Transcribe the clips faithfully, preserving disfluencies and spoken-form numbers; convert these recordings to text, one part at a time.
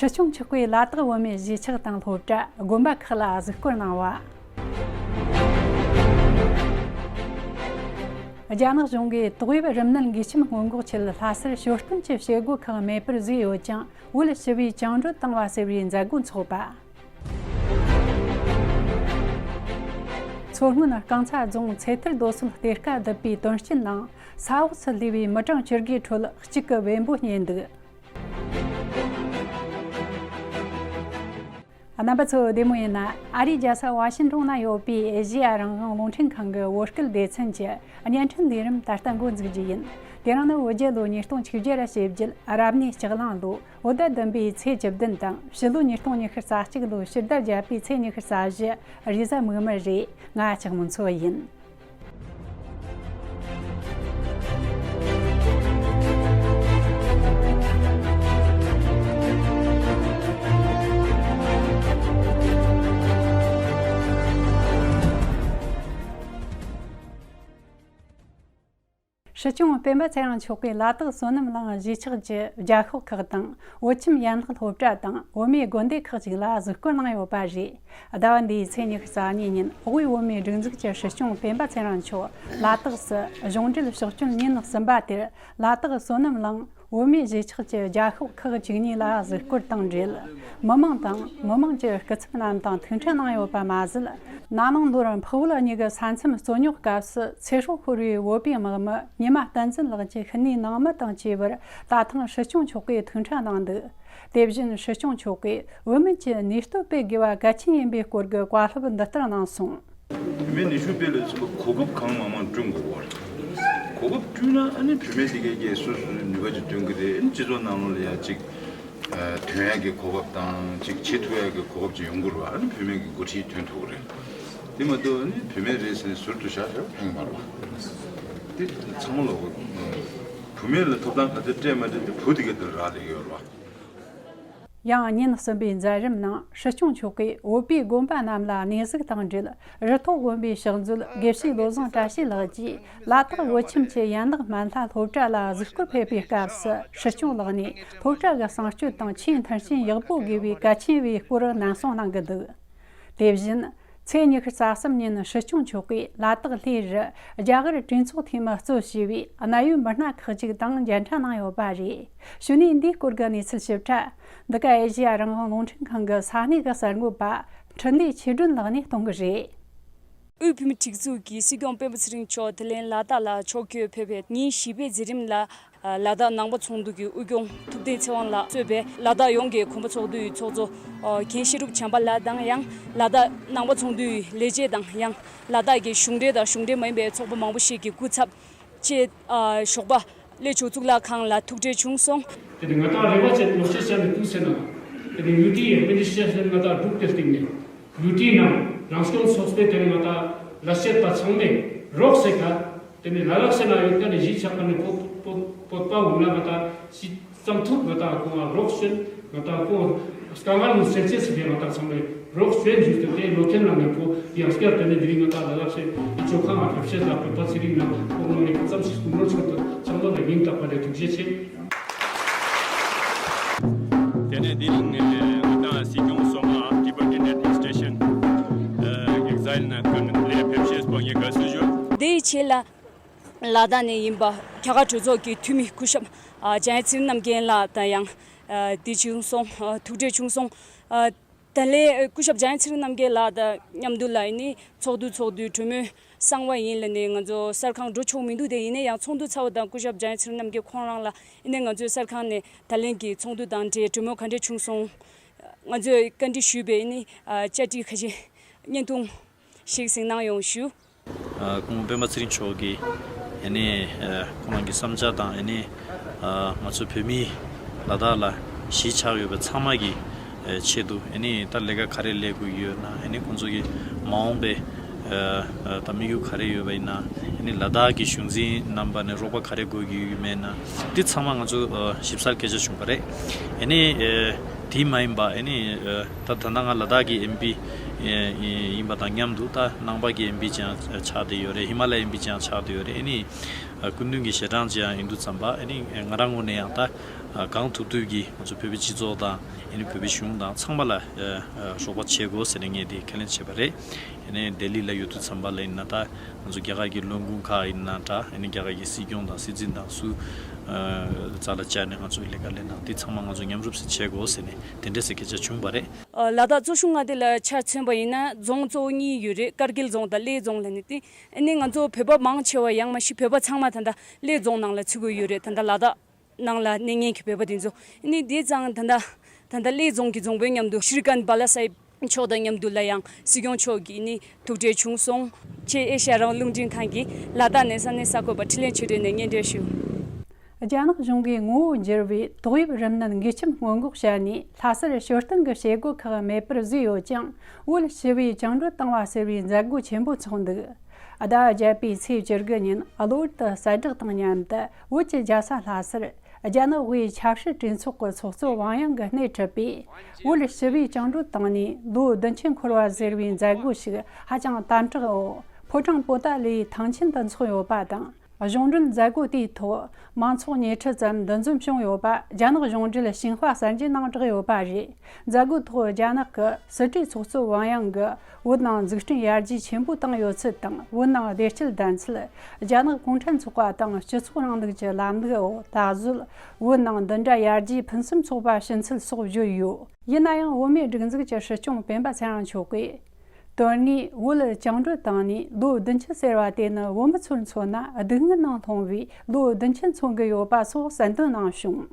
སྲིད་སྐྱོང་མཆོག་གིས་ལ་དྭགས་བོད་མིའི་གཞིས་ཆགས་དང་སློབ་གྲྭ་དགོན་པ་ཁག་ལ་གཟིགས་སྐོར་གནང་བ། རྒྱ་ནག་གཞུང་གིས་ཏོག་དབྱིབས་རིམས་ནད་འགོས་མཆན་སྔོན་འགོག་ཆེད་ལྷ་སར་ཞོ་སྟོན་གྱི་བྱེད་སྒོ་ཁག་མེད་པར་བཟོས་ཡོད་ཀྱང་། བོད་ཞི་བས་བཅིངས་འགྲོལ་བཏང་བ་ཟེར་བའི་མཛད་སྒོ་འཚོགས་པ། མཚོ་སྔོན་རྐང་ཚ་རྫོང་ཚེ་ཐར་རྡོ་སོལ་གཏེར་ཁ་བརྡིབས་པའི་དོན་རྐྱེན་ནང་ས་འོག་ཏུ་ལུས་པའི་མི་གྲངས་བཅུ་དགུའི་ཁྲོད་གཅིག་གི་བེམ་པོ་རྙེད་འདུག་རྣམ་པ་ཚོ་བདེ་མོ་ཡིན་ན། ཨ་རིའི་རྒྱལ་ས་ཝ་ཤིན་ཏོན་ན་ཡོད་པའི་ཨེ་ཤེ་ཡ་རང་དབང་རླུང་འཕྲིན་ཁང་གི་བོད་སྐད་སྡེ་ཚན་གྱི་བརྙན་འཕྲིན་ལས་རིམ་ད་ལྟ་འགོ་འཛུགས་རྒྱུ་ཡིན། དེ་རིང་ནི་བོད་རྒྱལ་ལོ་ཉིས་སྟོང་ཆིག་བརྒྱ་ར་བཞི་བརྒྱད་རབ་གནས་ལྕགས་གླང་ལོ་བོད་ཟླ་བདུན་པའི་ཚེས་བཅུ་བདུན་དང་། ཕྱི་ལོ་ཉིས་སྟོང་ཉི་ཤུ་རྩ་གཅིག་ལོའི་ཕྱི་ཟླ་བརྒྱད་པའི་ཚེས་ཉི་ཤུ་རྩ་བཞི་རེས་གཟའ་མིག་དམར་རེད། ང་ལྕགས་མོ་མཚོ་ཡིན། སྲིད་སྐྱོང་སྤེན་པ་ཚེ་རིང་མཆོག་གིས་ལ་དྭགས་བསོད་ནམས་གླིང་གཞིས་ཆགས་ཀྱི་རྒྱལ་ཤོག་ཁག་དང་། བོད་ཁྱིམ་ཡན་ལག་སློབ་གྲྭ་དང་བོད་མིའི་དགོན་སྡེ་ཁག་ཅིག་ལ་གཟིགས་སྐོར་གནང་ཡོད་པ་རེད། ཟླ་བ་འདིའི་ཚེས་ཉི་ཤུ་རྩ་གཉིས་ཉིན། དབུས་བོད་མིའི་སྒྲིག་འཛུགས་ཀྱི་སྲིད་སྐྱོང་སྤེན་པ་ཚེ་རིང་མཆོག་ལ་དྭགས་སུ་གཞུང་འབྲེལ་ཕྱོགས་བསྐྱོད་ཉིན་གསུམ་པ་དེར། ལ་དྭགས་བསོད་ནམས་གླིང་བོད་མིའི་གཞིས་ཆགས་ཀྱི་རྒྱལ་ཤོག་ཁག་བཅུ་གཉིས་ལ་གཟིགས་སྐོར་དང་འབྲེལ། མི་མང་དང་མི་མང་གི་སྐུ་ཚབ་རྣམས་དང་ཐུག་འཕྲད་གནང་ཡོད་པ་མ་ཟད། ན་ནིང་ལོར་འཕགས་བོད་གཉིས་ཀྱི་ས་མཚམས་རྩོད་རྙོག་སྐབས་སུ་ཚེ་སྲོག་ཤོར་བའི་བོད་པའི་དམག་མི་ཉི་མ་བསྟན་འཛིན་ལགས་ཀྱི་ཤི་ནས་ནང་མི་དང་བཅས་པར་ད་ཐེངས་སྲིད་སྐྱོང་མཆོག་གིས་ཐུག་འཕྲད་གནང་འདུག་དེ་བཞིན་སྲིད་སྐྱོང་མཆོག་གིས་བོད་མི་ཚོས་ནུས་སྟོབས་སྤེལ་དགོས་པ་གལ་ཆེན་ཡིན་པའི་སྐོར་གྱི་བཀའ་སློབ་འདི་ལྟར་གནང་སོང་། བུད་མེད་ནུས་ཤུགས་སྤེལ་ལ་ཚུད་པ་གོ་སྐབས་གང་མང་མང་བསྐྲུན་དགོས་པ་རེད། གོ་སྐབས་བསྐྲུན་ན་ཨ་ནི་བུད་མེད་དེ་གས་ཀྱིས་སོ་སོའི་ནུས་པ་ཅིག་འདོན་གྱི་རེད། ཨ་ནི་སྤྱི་ཚོགས་ནང་ལོགས་ལ་ཡང་ཅིག་ཐོན་ཡག་གི་གོ་སྐབས་དང་ཅིག་བྱེད་ཐུབ་ཡག་གི་གོ་སྐབས་ཅིག་ཡོང་གི་རེད་བ། ཨ་ནི་བུད་མེད་ཀྱི་འགོ་ཁྲིད་ཐོན་ཐུབ་ཀྱི་རེད། དེ་མ་གཏོགས་ཨ་ནི་བུད་མེད་རེད་ཟེར་ནས་ཟུར་དུ་བཞག་བཞག་ཕན་གྱི་མ་རེད་བ། དེ་ཚང་མ་ལོག་གི་བུད་མེད་ལ་ཐོབ་ཐང་ག་ཚོད་སྤྲད་མ་སྤྲད་དེ་བུ་དེ་གས་དེ་རག་ལས་ཡོད་རེད་བ། ཡང་ཉིན་གསུམ་པའི་མཛད་རིམ་ནང་སྲིད་སྐྱོང་མཆོག་གིས་བོད་པའི་དགོན་པ་རྣམས་ལ་གནས་གཟིགས་དང་འབྲེལ། རི་ཐོག་དགོན་པའི་ཕྱག་མཛོད་དགེ་བཤེས་བློ་བཟང་བཀྲ་ཤིས་ལགས་ཀྱིས་ལ་དྭགས་བོད་ཁྱིམ་གྱི་ཡན་ལག་སྨན་ལྷ་སློབ་གྲྭ་ལ་གཟིགས་སྐོར་ཕེབས་པའི་སྐབས་སུ། སྲིད་སྐྱོང་ལགས་ནས་སློབ་གྲྭ་གི་གསང་སྤྱོད་དང་ཆེས་མཐར་ཕྱིན་ཡག་པོ་དགོས་པའི་གལ་ཆེ་བའི་སྐོར་ནན་གསུང་གནང་གི་འདུག་དེ་བཞིན། ཚེས་ཉི་ཤུ་རྩ་གསུམ་ཉིན་སྲིད་སྐྱོང་མཆོག་གིས་ལ་དྭགས་ལྷའི་རི་རྒྱ་གར་གྲོས་ཚོགས་འཐུས་མི་གཙོས་བྱས་པའི་གནད་ཡོད་མི་སྣ་ཁག་ཅིག་དང་མཇལ་འཕྲད་གནང་ཡོད་པ་རེད། ཞུ་ནས་འདིའི་སྐོར་གྱི་གནས་ཚུལ་ཞིབ་ཕྲ་འདི་ག་ཨེ་ཤེ་ཡ་རང་དབང་རླུང་འཕྲིན་ཁང་གི་ས་གནས་ཀྱི་གསར་འགོད་པ་འཕྲིན་ལས་ཆོས་སྒྲོན་ལགས་ནས་གཏོང་གི་རེད། དབུས་བོད་མིའི་སྒྲིག་འཛུགས་ཀྱི་སྲིད་སྐྱོང་སྤེན་པ་ཚེ་རིང་མཆོག་དེ་ལན་ལ་དྭགས་ལ་ཕྱོགས་བསྐྱོད་ཕེབས་པའི་ཉིན་བཞི་པའི་མཛད་རིམ་ལ། ལ་དྭགས་ནང་པ་ཚོགས་འདུ་གི་དབུས་སྐྱོང་ཐུབ་བསྟན་ཚེ་དབང་ལགས་གཙོས་པའི་ལ་དྭགས་ཡོངས་ཀྱི་གོམ་པ་ཚོགས་འདུའི་ཚོགས་གཙོ་རྒན་ཤེས་རབ་བྱམས་པ་ལགས་དང་། ཡང་ལ་དྭགས་ནང་པ་ཚོགས་འདུའི་ལས་བྱེད་དང་། ཡང་ལ་དྭགས་ཀྱི་གཞུང་འབྲེལ་དང་གཞུང་འབྲེལ་མ་ཡིན་པའི་ཚོགས་པ་མང་པོ་ཞིག་གི་སྐུ་ཚབ་བཅས། ཞོགས་པ་སླེ་ཇོ་ཚུགས་ལྷ་ཁང་ལ་ཐུག་འཕྲད་བྱུང་སོང་། དེ་ནི་ང་དང་རེ་བ་ཅན་ལོ་ཤས་ཤར་ནས་ཐུག་ཟེར་ན། དེ་ནི་ཡུ་ཊི་ཨེ་ཌི་མི་ནི་སི་ཊྲེ་ཤན་ང་དང་སྒྲུབ་སྟེ་སྟེང་ནས། ཡུ་ཊི་ནང་རང་སྐྱོང་ཚོགས་པའི་དེ་ནི་ང་དང་ལ་སེར་པ་ཚང་མས་རོགས་ཟེར་ག་དེ་ནི་ལ་དྭགས་ཟེར་ན་ཡོད་ཀ་ནི་གཞིས་ཆགས་པ་ནི་བོད་བོད་བོད་པ་འོང་ན་ང་དང་ཅི་ཙམ་ཐུབ་ང་དང་ཁོང་ང་རོགས་ཞོན་ང་དང་ཁོང་དཀའ་ངལ་མི་སེལ་ཅེས་ཟེར་གི་ང་དང་ཚང་མས་རོགས་ཞོན་ཞུས་ཏེ་དེ་ལོ་ཐེངས་ལ་ངས་ཁོ་ཡང་སྐྱར་དེ་ནི་དེ་རིང་ང་དང་ལ་དྭགས་ཟེར་ཅོ་ཁང་ང་ཕེབས་ཤེས་ལ་བོད་པ་ཚེ་རིང་ནང་ཁོང་ནང་ནས་ཙམ་ཞིག་སྐུ་མགྲོན་ཆགས་ཏེ་ཚང་མ་ལ་སྙིང་ཐག་པ་ནས་ཐུགས་རྗེ་ཆེ། དེ་ནས་དེ་རིང་ང་དང་སྲིད་སྐྱོང་སོ་མ་Tibetan Administration Exile ནང་ཀུན་ལས་ཕེབས་ཤེས་པོ་ངས་དགའ་བསུ་ཞུ། དེའི་རྗེས་ལ་ལ་དྭགས་ནས་ཡིན་པ་རྒྱ་གར་གྲོས་ཚོགས་ཀྱི་འཐུས་མི་སྐུ་ཞབས་འཇམ་དབྱངས་ཚེ་རིང་རྣམ་རྒྱལ་ལགས་དང་ཡང་དེ་བྱུང་སོང་། ཐུག་འཕྲད་བྱུང་སོང་། ད་ལན་སྐུ་ཞབས་འཇམ་དབྱངས་ཚེ་རིང་རྣམ་རྒྱལ་ལགས་དང་མཉམ་དུ་ལ་ཡིན་ནི་ཚོགས་འདུ་ཚོགས་དུས་གྲོས་མོལ་གསང་བ་ཡིན་ལ་ནི་ང་ཚོ་གསར་ཁང་འགྲོ་ཆོག་མི་འདུག་དེ་ཡིན་ན་ཡང་ཚོགས་འདུ་ཚར་བ་དང་སྐུ་ཞབས་འཇམ་དབྱངས་ཚེ་རིང་རྣམ་རྒྱལ་ཁོང་རང་ལ་ཡིན་ནི་ང་ཚོའི་གསར་ཁང་ནས་ད་ལན་གྱི་ཚོགས་འདུ་དང་འབྲེལ་གྲོས་མོལ་ག་འདྲས་བྱུང་སོང་། ང་ཚོས་བཀའ་འདྲི་ཞུས་པས་ནི་བཅར་འདྲི་ཁ་ཤས་བརྙན་ཐུང་ཞིག་གཟིགས་གནང་ཡོང་ཞུ། སྐུ་ངོ་སྤེན་པ་ཚེ་རིང་མཆོག་གིས་ཨ་ནི་ཁོང་རང་གི་བསམ་འཆར་དང་ཨ་ནི་ང་ཚོ་བོད་མིའི་ལ་དྭགས་ལ་གཞིས་ཆགས་ཡོད་པའི་ཚང་མ་གི་ཆེད་དུ་ཨ་ནི་ད་ལས་ཀ་ག་རེ་ལས་དགོས་ཀྱི་ཡོད་ན། ཨ་ནི་ཁོང་ཚོ་གི་མ་འོངས་པའི་ད་དམིགས་ཡུལ་ག་རེ་ཡོད་པ་ཡིན་ན། ཨ་ནི་ལ་དྭགས་ཀྱི་གཞུང་འཛིན་རྣམ་པ་ནས་རོགས་པ་ག་རེ་དགོས་ཀྱི་ཡོད་མེད་ན། འདི་ཚང་མ་ང་ཚོ་ཞིབ་གསལ་སྐད་ཆ་བྱུང་བ་རེད། ཨ་ནི་དེ་མ་ཡིན་པ་ཨ་ནི་ད་ད་ལྟ་ང་ལ་དྭགས་ཀྱི་ཨེམ་པི་ཡིན་པ་དང་མཉམ་དུ་ད་ནང་པ་གི་ཨེམ་པི་ཅིག་ཆགས་བསྡད་ཡོད་རེད། ཧི་མ་ལ་ཡའི་ཨེམ་པི་ཅིག་ཆགས་བསྡད་ཡོད་རེད། ཨ་ནི་ སྐུ་མདུན་གྱི་ཞལ་གྲངས་ཅིག་ཡང་ཡིན་དུས་ཙམ་པ། ཨ་ནི་ང་རང་ངོས་ནས་ཡང་ད་གང་ཐུབ་ཐུབ་ཀྱིས་ང་ཚོ་བོད་པའི་སྤྱི་ཚོགས་དང་། ཨ་ནི་བོད་པའི་གཞུང་དང་ཚང་མ་ལ་རོགས་པ་བྱེད་དགོས་ཟེར་ནས་ངས་འདི་ཁས་ལེན་བྱས་པ་རེད། ཨ་ནི་ལྡི་ལི་ལ་ཡོད་དུས་ཙམ་པ་ལ་ཡིན་ན། ད་ང་ཚོ་རྒྱ་གར་གྱི་བློན་ཁོང་ཁག་ཡིན་ན་འདྲ། ཨ་ནི་རྒྱ་གར་གྱི་སྲིད་སྐྱོང་དང་སྲིད་འཛིན་དང་སུ་རྩ་ལ་བཅར་ནས་ང་ཚོ་ལས་ཀ་ལས་ན། འདི་ཚང་མ་ང་ཚོ་མཉམ་རུབ་ཟེར་བྱེད་དགོས་ཟེར་ནས་དེ་འདྲ་ཟེར་སྐད་ཆ་བྱུང་བ་རེད། ལ་དྭགས་གཙོ་བྱུང་མངའ་སྡེ་ལ་ཆ་མཚོན་པ་ཡིན་ན། རྫོང་གཙོ་བོ་གཉིས་ཡོད་རེད། ཀར་གིལ་རྫོང་དང་གླེ་རྫོང་ལ་ནི། དེ་ཨ་ནི་ང་ཚོ་བོད་པ་མང་ཆེ་བ། ཡང་མ་གཞི་བོད་པ་ཚང་མ་ད་ལྟ་གླེ་རྫོང་ནང་ལ་ཚུད་ཀྱི་ཡོད་རེད། ད་ལྟ་ལ་དྭགས་ནང་ལ་གནས་ངེས་ཀྱི་བོད་པ་དེ་ཚོ། ཨ་ནི་དེ་ཙང་ད་ལྟ་ད་ལྟ་གླེ་རྫོང་གི་རྫོང་དཔོན་མཉམ་དུ་ཤྲི་ཀན་བྷ་ལ་སའིབ་མཆོག་དང་མཉམ་དུ་ལ་ཡང་སྲིད་སྐྱོང་མཆོག་གིས་ནི་ཐུག་འཕྲད་བྱུང་སོང་། ཆེས་ཨེ་ཤ་ཡ་རང་དབང་རླུང་འཕྲིན་ཁང་གིས་ལ་དྭགས་ནས་ས་གནས་གསར་འགོད་པ་འཕྲིན་ལས་ཆོས་སྒྲོན་ནས་སྙན་སྒྲོན་ཞུ། རྒྱ་ནག་གཞུང་གིས་ངོ་བོ་འགྱུར་བའི་ཏོག་དབྱིབས་རིམས་ནད་འགོས་ཁྱབ་སྔོན་འགོག་བྱ་ནས། ལྷ་སར་ཞོ་སྟོན་གྱི་བྱེད་སྒོ་ཁག་མེད་པར་བཟོས་ཡོད་ཅིང་། བོད་ཞི་བས་བཅིངས་འགྲོལ་བཏང་བ་ཟེར་བའི་མཛད་སྒོ་ཆེན་པོ་འཚོགས་འདུག་ཟླ་བརྒྱད་པའི་ཚེས་བཅུ་དགུ་ཉིན་གློ་བུར་དུ་གསལ་བསྒྲགས་དང་མཉམ་དུ། བོད་ཀྱི་རྒྱལ་ས་ལྷ་སར་རྒྱ་ནག་དབུས་ཆབ་སྲིད་གྲོས་ཚོགས་ཀྱི་ཚོགས་གཙོ་ཝང་དབྱང་གིས་སྣེ་ཁྲིད་པའི་བོད་ཞི་བས་བཅིངས་འགྲོལ་བཏང་ནས་ལོ་བདུན་ཅུ་འཁོར་བ་ཟེར་བའི་མཛད་སྒོ་ཞིག་ཧ་ཅང་དམ་དྲག་འོག་ཕོ་བྲང་པོ་ཏཱ་ལའི་ཐང་ཆེན་དུ་འཚོགས་ཡོད་པ་དང་། གཞུང་འབྲེལ་མཛད་སྒོ་དེའི་ཐོག་མང་ཚོགས་ཉིས་ཁྲི་ཙམ་འདུ་འཛོམས་བྱུང་ཡོད་པ་རྒྱ་ནག་གཞུང་འབྲེལ་ཤིན་ཧྭ་གསར་འགྱུར་ནང་བསྒྲགས་ཡོད་པ་རེད། མཛད་སྒོའི་ཐོག་རྒྱ་ནག་གི་སྲིད་གྲོས་ཚོགས་གཙོ་ཝང་དབྱང་གིས་བོད་ནང་འཛུགས་སྐྲུན་ཡར་རྒྱས་ཆེན་པོ་བཏང་ཡོད་ཚུལ་དང་། བོད་ནང་བདེ་སྐྱིད་ལྡན་ཚུལ། རྒྱ་ནག་གུང་ཁྲན་ཚོགས་པ་དང་སྤྱི་ཚོགས་རིང་ལུགས་ཀྱི་ལམ་ལུགས་འོག་ད་གཟོད་བོད་ནང་འདི་འདྲ་ཡར་རྒྱས་ཕུན་སུམ་ཚོགས་པ་ཕྱིན་ཚུལ་སོགས་བརྗོད་ཡོད། ཡིན་ན་ཡང་བོད་མིའི་སྒྲིག་འཛུགས་ཀྱི་སྲིད་སྐྱོང་སྤེན་པ་ཚེ་རིང་མཆོག་གིས། དོན་དངོས་བོད་བཅིངས་འགྲོལ་བཏང་ནས་ལོ་བདུན་ཅུ་ཟེར་བ་དེ་ནི་བོད་མི་ཚོར་མཚོན་ན་སྡུག་བསྔལ་ནང་ལྷུང་བའི་ལོ་བདུན་ཅུ་མཚོན་གྱི་ཡོད་པ་སོགས་གསལ་འདོན་གནང་བྱུང་།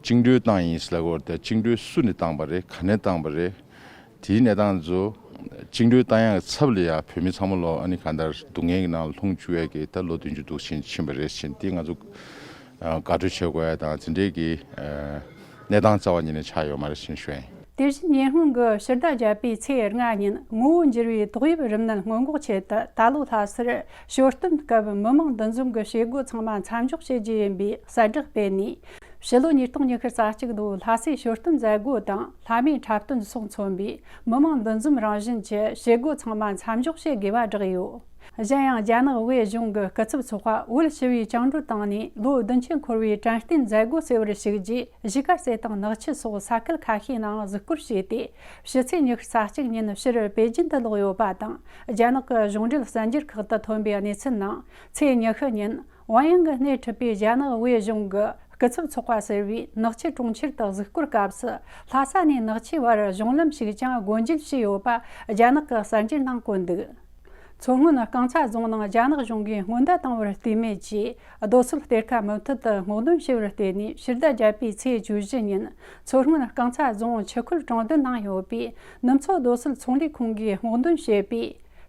བཅིངས་འགྲོལ་བཏང་ཡིན་ཟེར་ལབ་ཀྱི་ཡོད་རེད། ད་བཅིངས་འགྲོལ་སུ་ནས་བཏང་པ་རེད། ག་ནས་བཏང་པ་རེད། དེའི་གནས་སྟངས་ཚོ། བཅིངས་འགྲོལ་བཏང་ཡག་གི་ཚབ་ལ་ཡ་བོད་མི་ཚང་མ་ལོ། ཨ་ནི་གང་ལྟར་སྡུག་བསྔལ་གྱི་ནང་ལ་ལྷུང་བཅུག་ཡག་གི་ད་ལོ་བདུན་ཅུ་འདུག་ཕྱིན་ཕྱིན་པ་རེད་ཕྱིན། དེ་ང་ཚོ་ཨ་དགའ་སྤྲོ་བྱེད་དགོས་ཡ་དང་དེ་འདྲའི་གི་ཨ་གནས་སྟངས་རྩ་བ་ཉིད་ནས་ཆགས་ཡོད་མ་རེད་ཕྱིན་ཞུ་ཡ་ཡིན། དེ་བཞིན་ཉེ་སྔོན་གྱི་ཕྱི་ཟླ་བརྒྱད་པའི་ཚེས་ལྔ་ཉིན་ངོ་བོ་འགྱུར་བའི་ཏོག་དབྱིབས་རིམས་ནད་སྔོན་འགོག་ཆེད་དུ་ད་ལོ་ལྷ་སར་ཞོ་སྟོན་སྐབས་མི་མང་འདུ་འཛོམས་ཀྱི་བྱེད་སྒོ་ཚང་མ་མཚམས་འཇོག་བྱེད་རྒྱུ་ཡིན་པའི་གསལ་བསྒྲགས་སྤེལ་ནས། ཕྱི་ལོ་ཉིས་སྟོང་ཉི་ཤུ་རྩ་གཅིག་ལོའི་ལྷ་སའི་ཞོ་སྟོན་མཛད་སྒོ་དང་ལྷ་མིའི་འཁྲབ་སྟོན་སོགས་མཚོན་པའི་མི་མང་འདུ་འཛོམས་རང་བཞིན་གྱི་བྱེད་སྒོ་ཚང་མ་མཚམས་འཇོག་བྱེད་དགོས་པ་བསྒྲགས་ཡོད། གཞན་ཡང་རྒྱ་ནག་དབུས་གཞུང་གི་སྐུ་ཚབ་ཚོགས་པ་བོད་ཞི་བས་བཅིངས་འགྲོལ་བཏང་ནས་ལོ་བདུན་ཅུ་འཁོར་བའི་དྲན་རྟེན་མཛད་སྒོ་ཟེར་བར་ཞུགས་རྗེས། གཞིས་ཀ་རྩེ་དང་ནག་ཆུ་སོགས་ས་ཁུལ་ཁ་ཤས་ནང་གཟིགས་སྐོར་བྱས་ཏེ། ཕྱི་ཚེས་ཉི་ཤུ་རྩ་གཅིག་ཉིན་ཕྱིར་པེ་ཅིན་དུ་ལོག་ཡོད་པ་དང་། རྒྱ་ནག་གི་གཞུང་འབྲེལ་གསར་འགྱུར་ཁག་ཏུ་ཐོན་པའི་གནས་ཚུལ་ནང་། ཚེས་ཉི་ཤུ་ཉིན་ཝང་དབྱང་གིས་སྣེ་ཁྲིད་པའི་རྒྱ་ནག་དབུས་གཞུང་གི་སྐུ་ཚབ་ཚོགས་པ་ཟེར་བས་ནག་ཆུ་གྲོང་ཁྱེར་དུ་གཟིགས་སྐོར་སྐབས་སུ། ལྷ་ས་ནས་ནག་ཆུའི་བར་གཞུང་ལམ་ཞིག་ཀྱང་སྒོ་འབྱེད་བྱས་ཡོད་པ་རྒྱ་ནག་གི་གསར་འགྱུར་ནང་བཀོད་འདུག་མཚོ་སྔོན་རྐང་ཚ་རྫོང་ནང་རྒྱ་ནག་གཞུང་གིས་སྔོན་བརྡ་བཏང་བར་བལྟས་མེད་ཀྱིས། རྡོ་སོལ་གཏེར་ཁ་མུ་མཐུད་དུ་སྔོག་འདོན་བྱས་པར་བརྟེན་ནས། ཕྱི་ཟླ་བརྒྱད་པའི་ཚེས་བཅུ་བཞི་ཉིན་མཚོ་སྔོན་རྐང་ཚ་རྫོང་ཆུ་ཁོལ་གྲོང་རྡལ་ནང་ཡོད་པའི་ནུབ་མཚོ་རྡོ་སོལ་ཚོང་ལས་ཁང་གིས་སྔོག་འདོན་བྱས་པའི་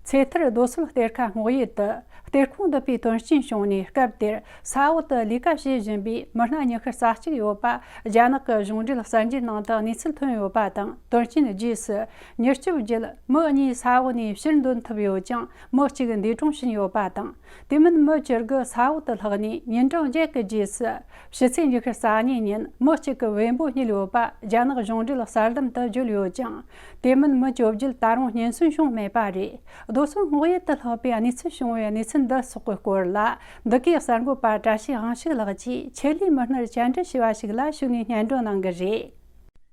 ཚེ་ཐར་རྡོ་སོལ་གཏེར་ཁ་སྔོག་ཡུལ་དུ། གཏེར་ཁུང་བརྡིབས་པའི་དོན་རྐྱེན་བྱུང་ནས། སྐབས་དེར་ས་འོག་ཏུ་ལས་ཀ་བྱེད་བཞིན་པའི་མི་སྣ་ཉི་ཤུ་རྩ་གཅིག་ཡོད་པ་རྒྱ་ནག་གི་གཞུང་འབྲེལ་གསར་འགྱུར་ནང་དུ་གནས་ཚུལ་ཐོན་ཡོད་པ་དང་། དོན་རྐྱེན་རྗེས་སུ་མྱུར་སྐྱོབ་བརྒྱུད་མི་གཉིས་ས་འོག་ནས་ཕྱིར་འདོན་ཐུབ་ཡོད་ཀྱང་། མི་གཅིག་འདས་གྲོངས་ཕྱིན་ཡོད་པ་དང་། དེ་མིན་མི་བཅུ་དགུ་ས་འོག་ཏུ་ལྷག་ནས་ཉིན་གྲངས་བརྒྱད་ཀྱི་རྗེས་སུ། ཕྱི་ཚེས་ཉི་ཤུ་རྩ་གཉིས་ཉིན་མི་གཅིག་གི་བེམ་པོ་རྙེད་ཡོད་པ་རྒྱ་ནག་གཞུང་འབྲེལ་གསར་ལམ་དུ་བརྗོད་ཡོད་ཀྱང་། དེ་མིན་མི་བཅོ་བརྒྱད་ད་རུང་རྙེད་སོན་བྱུང་མེད་པ་རེད། རྡོ་སོལ་སྔོག་ཡུལ་དུ་ལྷག་པའི་གནས་ཚུལ་བྱུང་བའི་གནས་ཚུལ་འདི་སོགས་ཀྱི་སྐོར་ལ། འདི་གའི་གསར་འགོད་པ་བཀྲ་ཤིས་དབང་ཕྱུག་ལགས་ཀྱིས་ཆེད་ལས་མི་སྣར་བཅར་འདྲི་ཞུས་པ་ཞིག་ལ་ཞུ་ནས་སྙན་སྒྲོན་གནང་གི་རེད།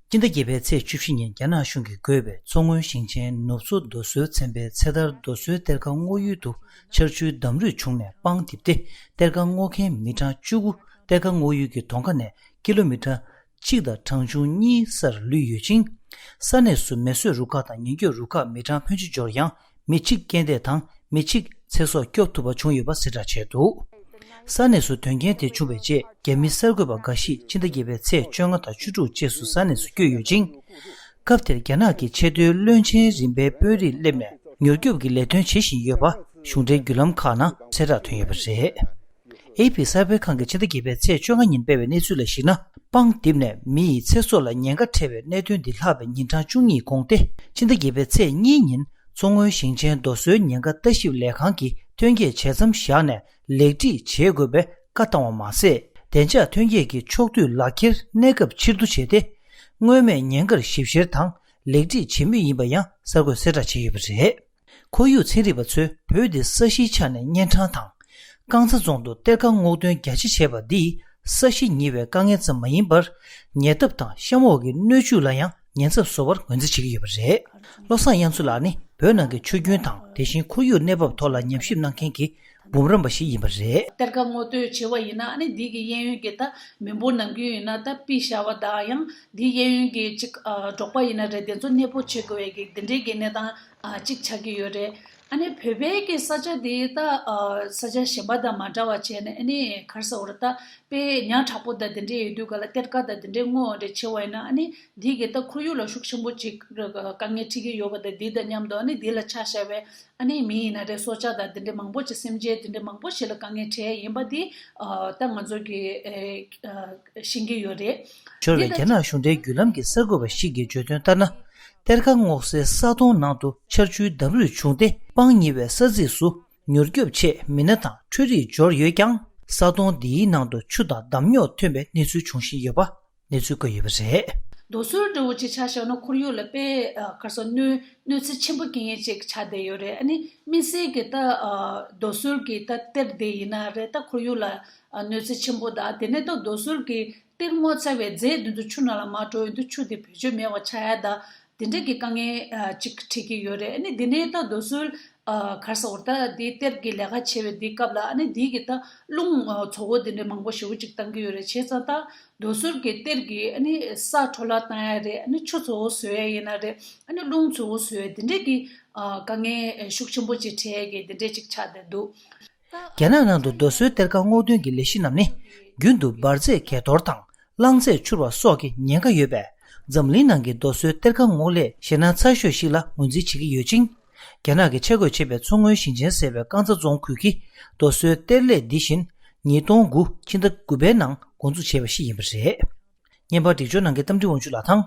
སྤྱི་ཟླ་བརྒྱད་པའི་ཚེས་བཅུ་བཞི་ཉིན་རྒྱ་ནག་གཞུང་གིས་བགོས་པའི་མཚོ་སྔོན་ཞིང་ཆེན་ནུབ་མཚོ་རྡོ་སོལ་ཚན་པའི་ཚེ་ཐར་རྡོ་སོལ་གཏེར་ཁ་སྔོག་ཡུལ་དུ་ཆར་ཆུའི་འདམ་རུད་བྱུང་ནས་སྤང་བརྡིབས་ཏེ། གཏེར་ཁ་སྔོག་མཁན་མི་གྲངས་བཅུ་དགུ་གཏེར་ཁ་སྔོག་ཡུལ་གྱི་དོང་ཁ་ནས་ཀི་ལོ་མི་ཊར་གཅིག་དང་གྲངས་ཆུང་གཉིས་སར་ལུས་ཡོད་ཅིང་། ས་གནས་སུ་མེ་གསོད་རུ་ཁག་དང་ཉེན་སྐྱོབ་རུ་ཁག་མི་གྲངས་ཕོན་ཆེ་འབྱོར་ཡང་། མི་གཅིག་རྐྱེན་འདས་དང་མི་གཅིག་ཚེ་སྲོག་སྐྱོབ་ཐུབ་པ་བྱུང་ཡོད་པ་གསལ་བསྒྲགས་བྱས་འདུག་ས་གནས་སུ་དོན་རྐྱེན་དེ་བྱུང་བའི་རྗེས། རྒྱ་མི་གསར་འགོད་པ་འགའ་ཞིག་ཕྱི་ཟླ་བརྒྱད་པའི་ཚེས་བཅོ་ལྔ་དང་བཅུ་དྲུག་བཅས་སུ་ས་གནས་སུ་བསྐྱོད་ཡོད་ཅིང་། སྐབས་དེར་རྒྱ་ནག་གི་ཆེས་མཐོའི་བློན་ཆེན་རིམ་པའི་དཔོན་རིགས་སླེབས་ནས་མྱུར་སྐྱོབ་ཀྱི་ལས་དོན་བྱེད་བཞིན་ཡོད་པ་གཞུང་འབྲེལ་བརྒྱུད་ལམ་ཁག་ནང་གསལ་བསྒྲགས་ཐོན་ཡོད་པ་རེད། ཨེ་ཕི་གསར་སྤེལ་ཁང་གིས་ཕྱི་ཟླ་བརྒྱད་པའི་ཚེས་བཅོ་ལྔ་ཉིན་སྤེལ་བའི་གནས་ཚུལ་ལ་གཞིགས་ན། སྤང་བརྡིབས་ནས་མི་ཡི་ཚེ་སྲོག་ལ་ཉེན་ཁ་འཕྲད་པའི་གནད་དོན་འདི་ལྷག་པའི་ཉིན་གྲངས་བཅུ་གཉིས་གོང་སྟེ། ཕྱི་ཟླ་བརྒྱད་པའི་ཚེས་གཉིས་ཉིན་མཚོ་སྔོན་ཞིང་ཆེན་རྡོ་སོལ་ཉེན་ཁ་ལྟ་ཞིབ་ལས་ཁང་གིས་ཐོན་སྐྱེད་བྱེད་མཚམས་བཞག་ནས་ལེགས་སྒྲིག་བྱེད་དགོས་པའི་བཀའ་བཏང་བ་མ་ཟད། བདེ་འཇགས་ཐོན་སྐྱེད་ཀྱི་ཕྱོགས་བསྡུས་ལག་འཁྱེར་གནས་སྐབས་ཕྱིར་བསྡུ་བྱས་ཏེ། སྔོན་མའི་ཉེན་ཁར་ཞིབ་བཤེར་དང་ལེགས་སྒྲིག་བྱེད་མུས་ཡིན་པ་ཡང་གསར་འགོད་གསལ་བསྒྲགས་བྱས་ཡོད་པ་རེད། ཁོར་ཡུག་ཚན་རིག་པ་ཚོས་བོད་འདི་ས་གཞིའི་ཆ་ནས་གཉན་འཕྲང་དང་ རྐང་ཚ་རྫོང་དུ་གཏེར་ཁ་སྔོག་འདོན་རྒྱ་ཆེ་བྱས་པ་འདིས་ས་གཞི་ཉེ་བའི་དཀའ་ངལ་ཙམ་མ་ཡིན་པར། ཉེ་འདབས་དང་གཤམ་འོག་གི་སྣོད་བཅུད་ལ་ཡང་ཉེན་ཚབས་བཟོ་བར་ངོས་འཛིན་བྱེད་ཀྱི་ཡོད་པ་རེད། བློ་བཟང་དབྱངས་མཚོ་ལགས་ནི་བོད་ནང་གི་ཆོས་བརྒྱུད་དང་། དེ་བཞིན་ཁོར་ཡུག་གནས་བབ་ཐོག་ལ་ཉམས་ཞིབ་གནང་མཁན་གྱི་འབུམ་རམས་པ་ཞིག་ཡིན་པ་རེད། གཏེར་ཁ་སྔོག་འདོན་བྱེད་པ་ཡིན་ན། ཨ་ནི་འདི་གི་གཡས་གཡོན་གྱི་ད་མི་འབོར་ནམ་རྒྱུན་ཡིན་ན། ད་པི་ཤ་བ་དང་། ཡང་འདི་གཡས་གཡོན་གྱི་ཅིག་ཨ་འབྲོག་པ་ཡིན་ན་རེད། དེ་ཚོ་གནས་སྤོ་བྱེད་དགོས་པའི་གི་འདི་འདྲའི་གི་གནས་སྟངས་ཨ་ཅིག་ཆགས་ཀྱི་ཡོད་རེད། ཨ་ནི་བོད་པའི་གི་ས་ཆ་དེ་ད་ཨ་ས་ཆ་གཞན་པ་དང་མ་འདྲ་བ་བྱས་ནས། ཨ་ནི་ག་རེ་ཟེར་དགོས་རེད། ད་དཔེ་ཉག་ཕྲ་པོ་དང་དེ་འདྲའི་ཡོད་དུས་ག་ལ་གཏེར་ཁ་དང་དེ་འདྲའི་སྔོག་འདོན་བྱེད་པ་ཡིན་ན། ཨ་ནི་འདི་གི་ད་ཁོར་ཡུག་ལ་ཤུགས་ཆེན་པོ་ཅིག་དཀའ་ངལ་འཕྲད་ཀྱི་ཡོད་པ་དང་། འདི་དང་མཉམ་དུ་ཨ་ནི་འདི་ལ་ཆ་བཞག་པའི་ཨ་ནི་མི་ཡིན་ན་རེད། སྲོག་ཆགས་དང་དེ་འདྲ་མང་པོ་ཅིག་སེམས་ཅན་དེ་འདྲ་མང་པོ་ཞིག་ལ་དཀའ་ངལ་འཕྲད་ཡིན་པ་འདི་ཨ་ད་ང་ཚོ་གི་ཨེ་ཨ་ཤེས་ཀྱི་ཡོད་རེད། འབྱོར་བའི་རྒྱ་ནག་གཞུང་འབྲེལ་བརྒྱུད་ལམ་གྱི་གསར་འགོད་པ་ཞིག་གིས་བརྗོད་དོན་ལྟར་ན། གཏེར་ཁ་སྔོག་སའི་ས་དོང་ནང་དུ་ཆར་ཆུའི་འདམ་རུད་བྱུང་སྟེ། སྤང་ཉེ་བའི་ས་ཚིགས་སུ་མྱུར་སྐྱོབ་ཆེད་མི་སྣ་དང་འཕྲུལ་རིག་འབྱོར་ཡོད་ཀྱང་། ས་དོང་འདིའི་ནང་དུ་ཆུ་དང་འདམ་རྙོག་ཐོན་པའི་གནས་ཚུལ་འབྱུང་བཞིན་ཡོད་པ་གནས་ཚུལ་བཀོད་ཡོད་པ་རེད། རྡོ་སོལ་འདྲ་བོ་ཅིག་ཆ་བཞག་ན། ཁོར་ཡུག་ལ་དཔེ་ཨ་ག་རེ་ཟེར། གནོད་གནོད་འཚེ་ཆེན་པོ་སྐྱེལ་མཁན་ཅིག་ཆགས་བསྡད་ཡོད་རེད། ཨ་ནི་དམིགས་བསལ་གྱི་ད་ཨ་རྡོ་སོལ་གྱི་ད་གཏེར་དེ་ཡིན་ན་རེད། ད་ཁོར་ཡུག་ལ་ཨ་གནོད་འཚེ་ཆེན་པོ་དང་། དེ་ནས་ད་རྡོ་སོལ་གྱི་གཏེར་སྔོག་ཚར་བའི་རྫས་དེ་ཚོ་ཆུ་ནང་ལ་མར་འགྲོ་ཡོང་དུས། ཆུ་དེ་བེད་སྤྱོད་མེད་པ་ཆགས་ཡ་དང་། དེ་འདྲ་གི་དཀའ་ངལ་ཨ་ཅིག་འཕྲད་ཀྱི་ཡོད་རེད། ཨ་ནི་དེ་ནས་ད་རྡོ་སོལ་ཨ་ག་རེ་ཟེར་དགོས་རེད། ད་དེ་གཏེར་གྱི་ལས་ཀ་བྱེད་པའི་དེ་སྐབས་ལ། ཨ་ནི་དེ་གི་ད་རླུང་ཨ་བཙོག་པོ་དེ་འདྲ་མང་པོ་ཞེ་པོ་ཅིག་བཏང་གི་ཡོད་རེད། བྱས་ཙང་ད་རྡོ་སོལ་གྱི་གཏེར་གྱིས་ཨ་ནི་ས་འཕྲོ་བརླག་བཏང་ཡ་རེད། ཨ་ནི་ཆུ་བཙོག་པོ་བཟོ་ཡ་ཡིན་ན་རེད། ཨ་ནི་རླུང་བཙོག་པོ་བཟོ་ཡ་དེ་འདྲ་གི་ཨ་དཀའ་ངལ་ཤུགས་ཆེན་པོ་ཅིག་འཕྲད་ཡ་གི་དེ་འདྲ་ཅིག་ཆགས་བསྡད་འདུག། རྒྱ་ནག་ནང་དུ་རྡོ་སོལ་གཏེར་ཁ་སྔོག་འདོན་གྱི་ལས་གཞི་རྣམས་ནི། རྒྱུན་དུ་འབར་རྫས་གས་གཏོར་དང་། རླངས་རྫས་འཕྱུར་བ་སོགས་ཀྱི་ཉེན་ཁ་ཡོད་པས། འཛམ་གླིང་ནང་གི་རྡོ་སོལ་གཏེར་ཁ་སྔོག་ལས་ཞེད་སྣང་ཚ་ཤོས་ཤིག་ལ་ངོས་འཛིན་བྱེད་ཀྱི་ཡོད་ཅིང་། རྒྱ་ནག་གིས་ཆ་བགོས་བྱས་པའི་མཚོ་སྔོན་ཞིང་ཆེན་ཟེར་བའི་རྐང་ཚ་རྫོང་ཁུལ་གྱི་རྡོ་སོལ་གཏེར་ལས་འདི་བཞིན་ཉིས་སྟོང་དགུ་ཕྱི་ཟླ་དགུ་པའི་ནང་འགོ་འཛུགས་བྱས་པ་ཞིག་ཡིན་པ་རེད། བརྙན་པར་སྒྲིག་སྦྱོར་གནང་མཁན་རྟ་མགྲིན་དབང་ཕྱུག་ལགས་དང་།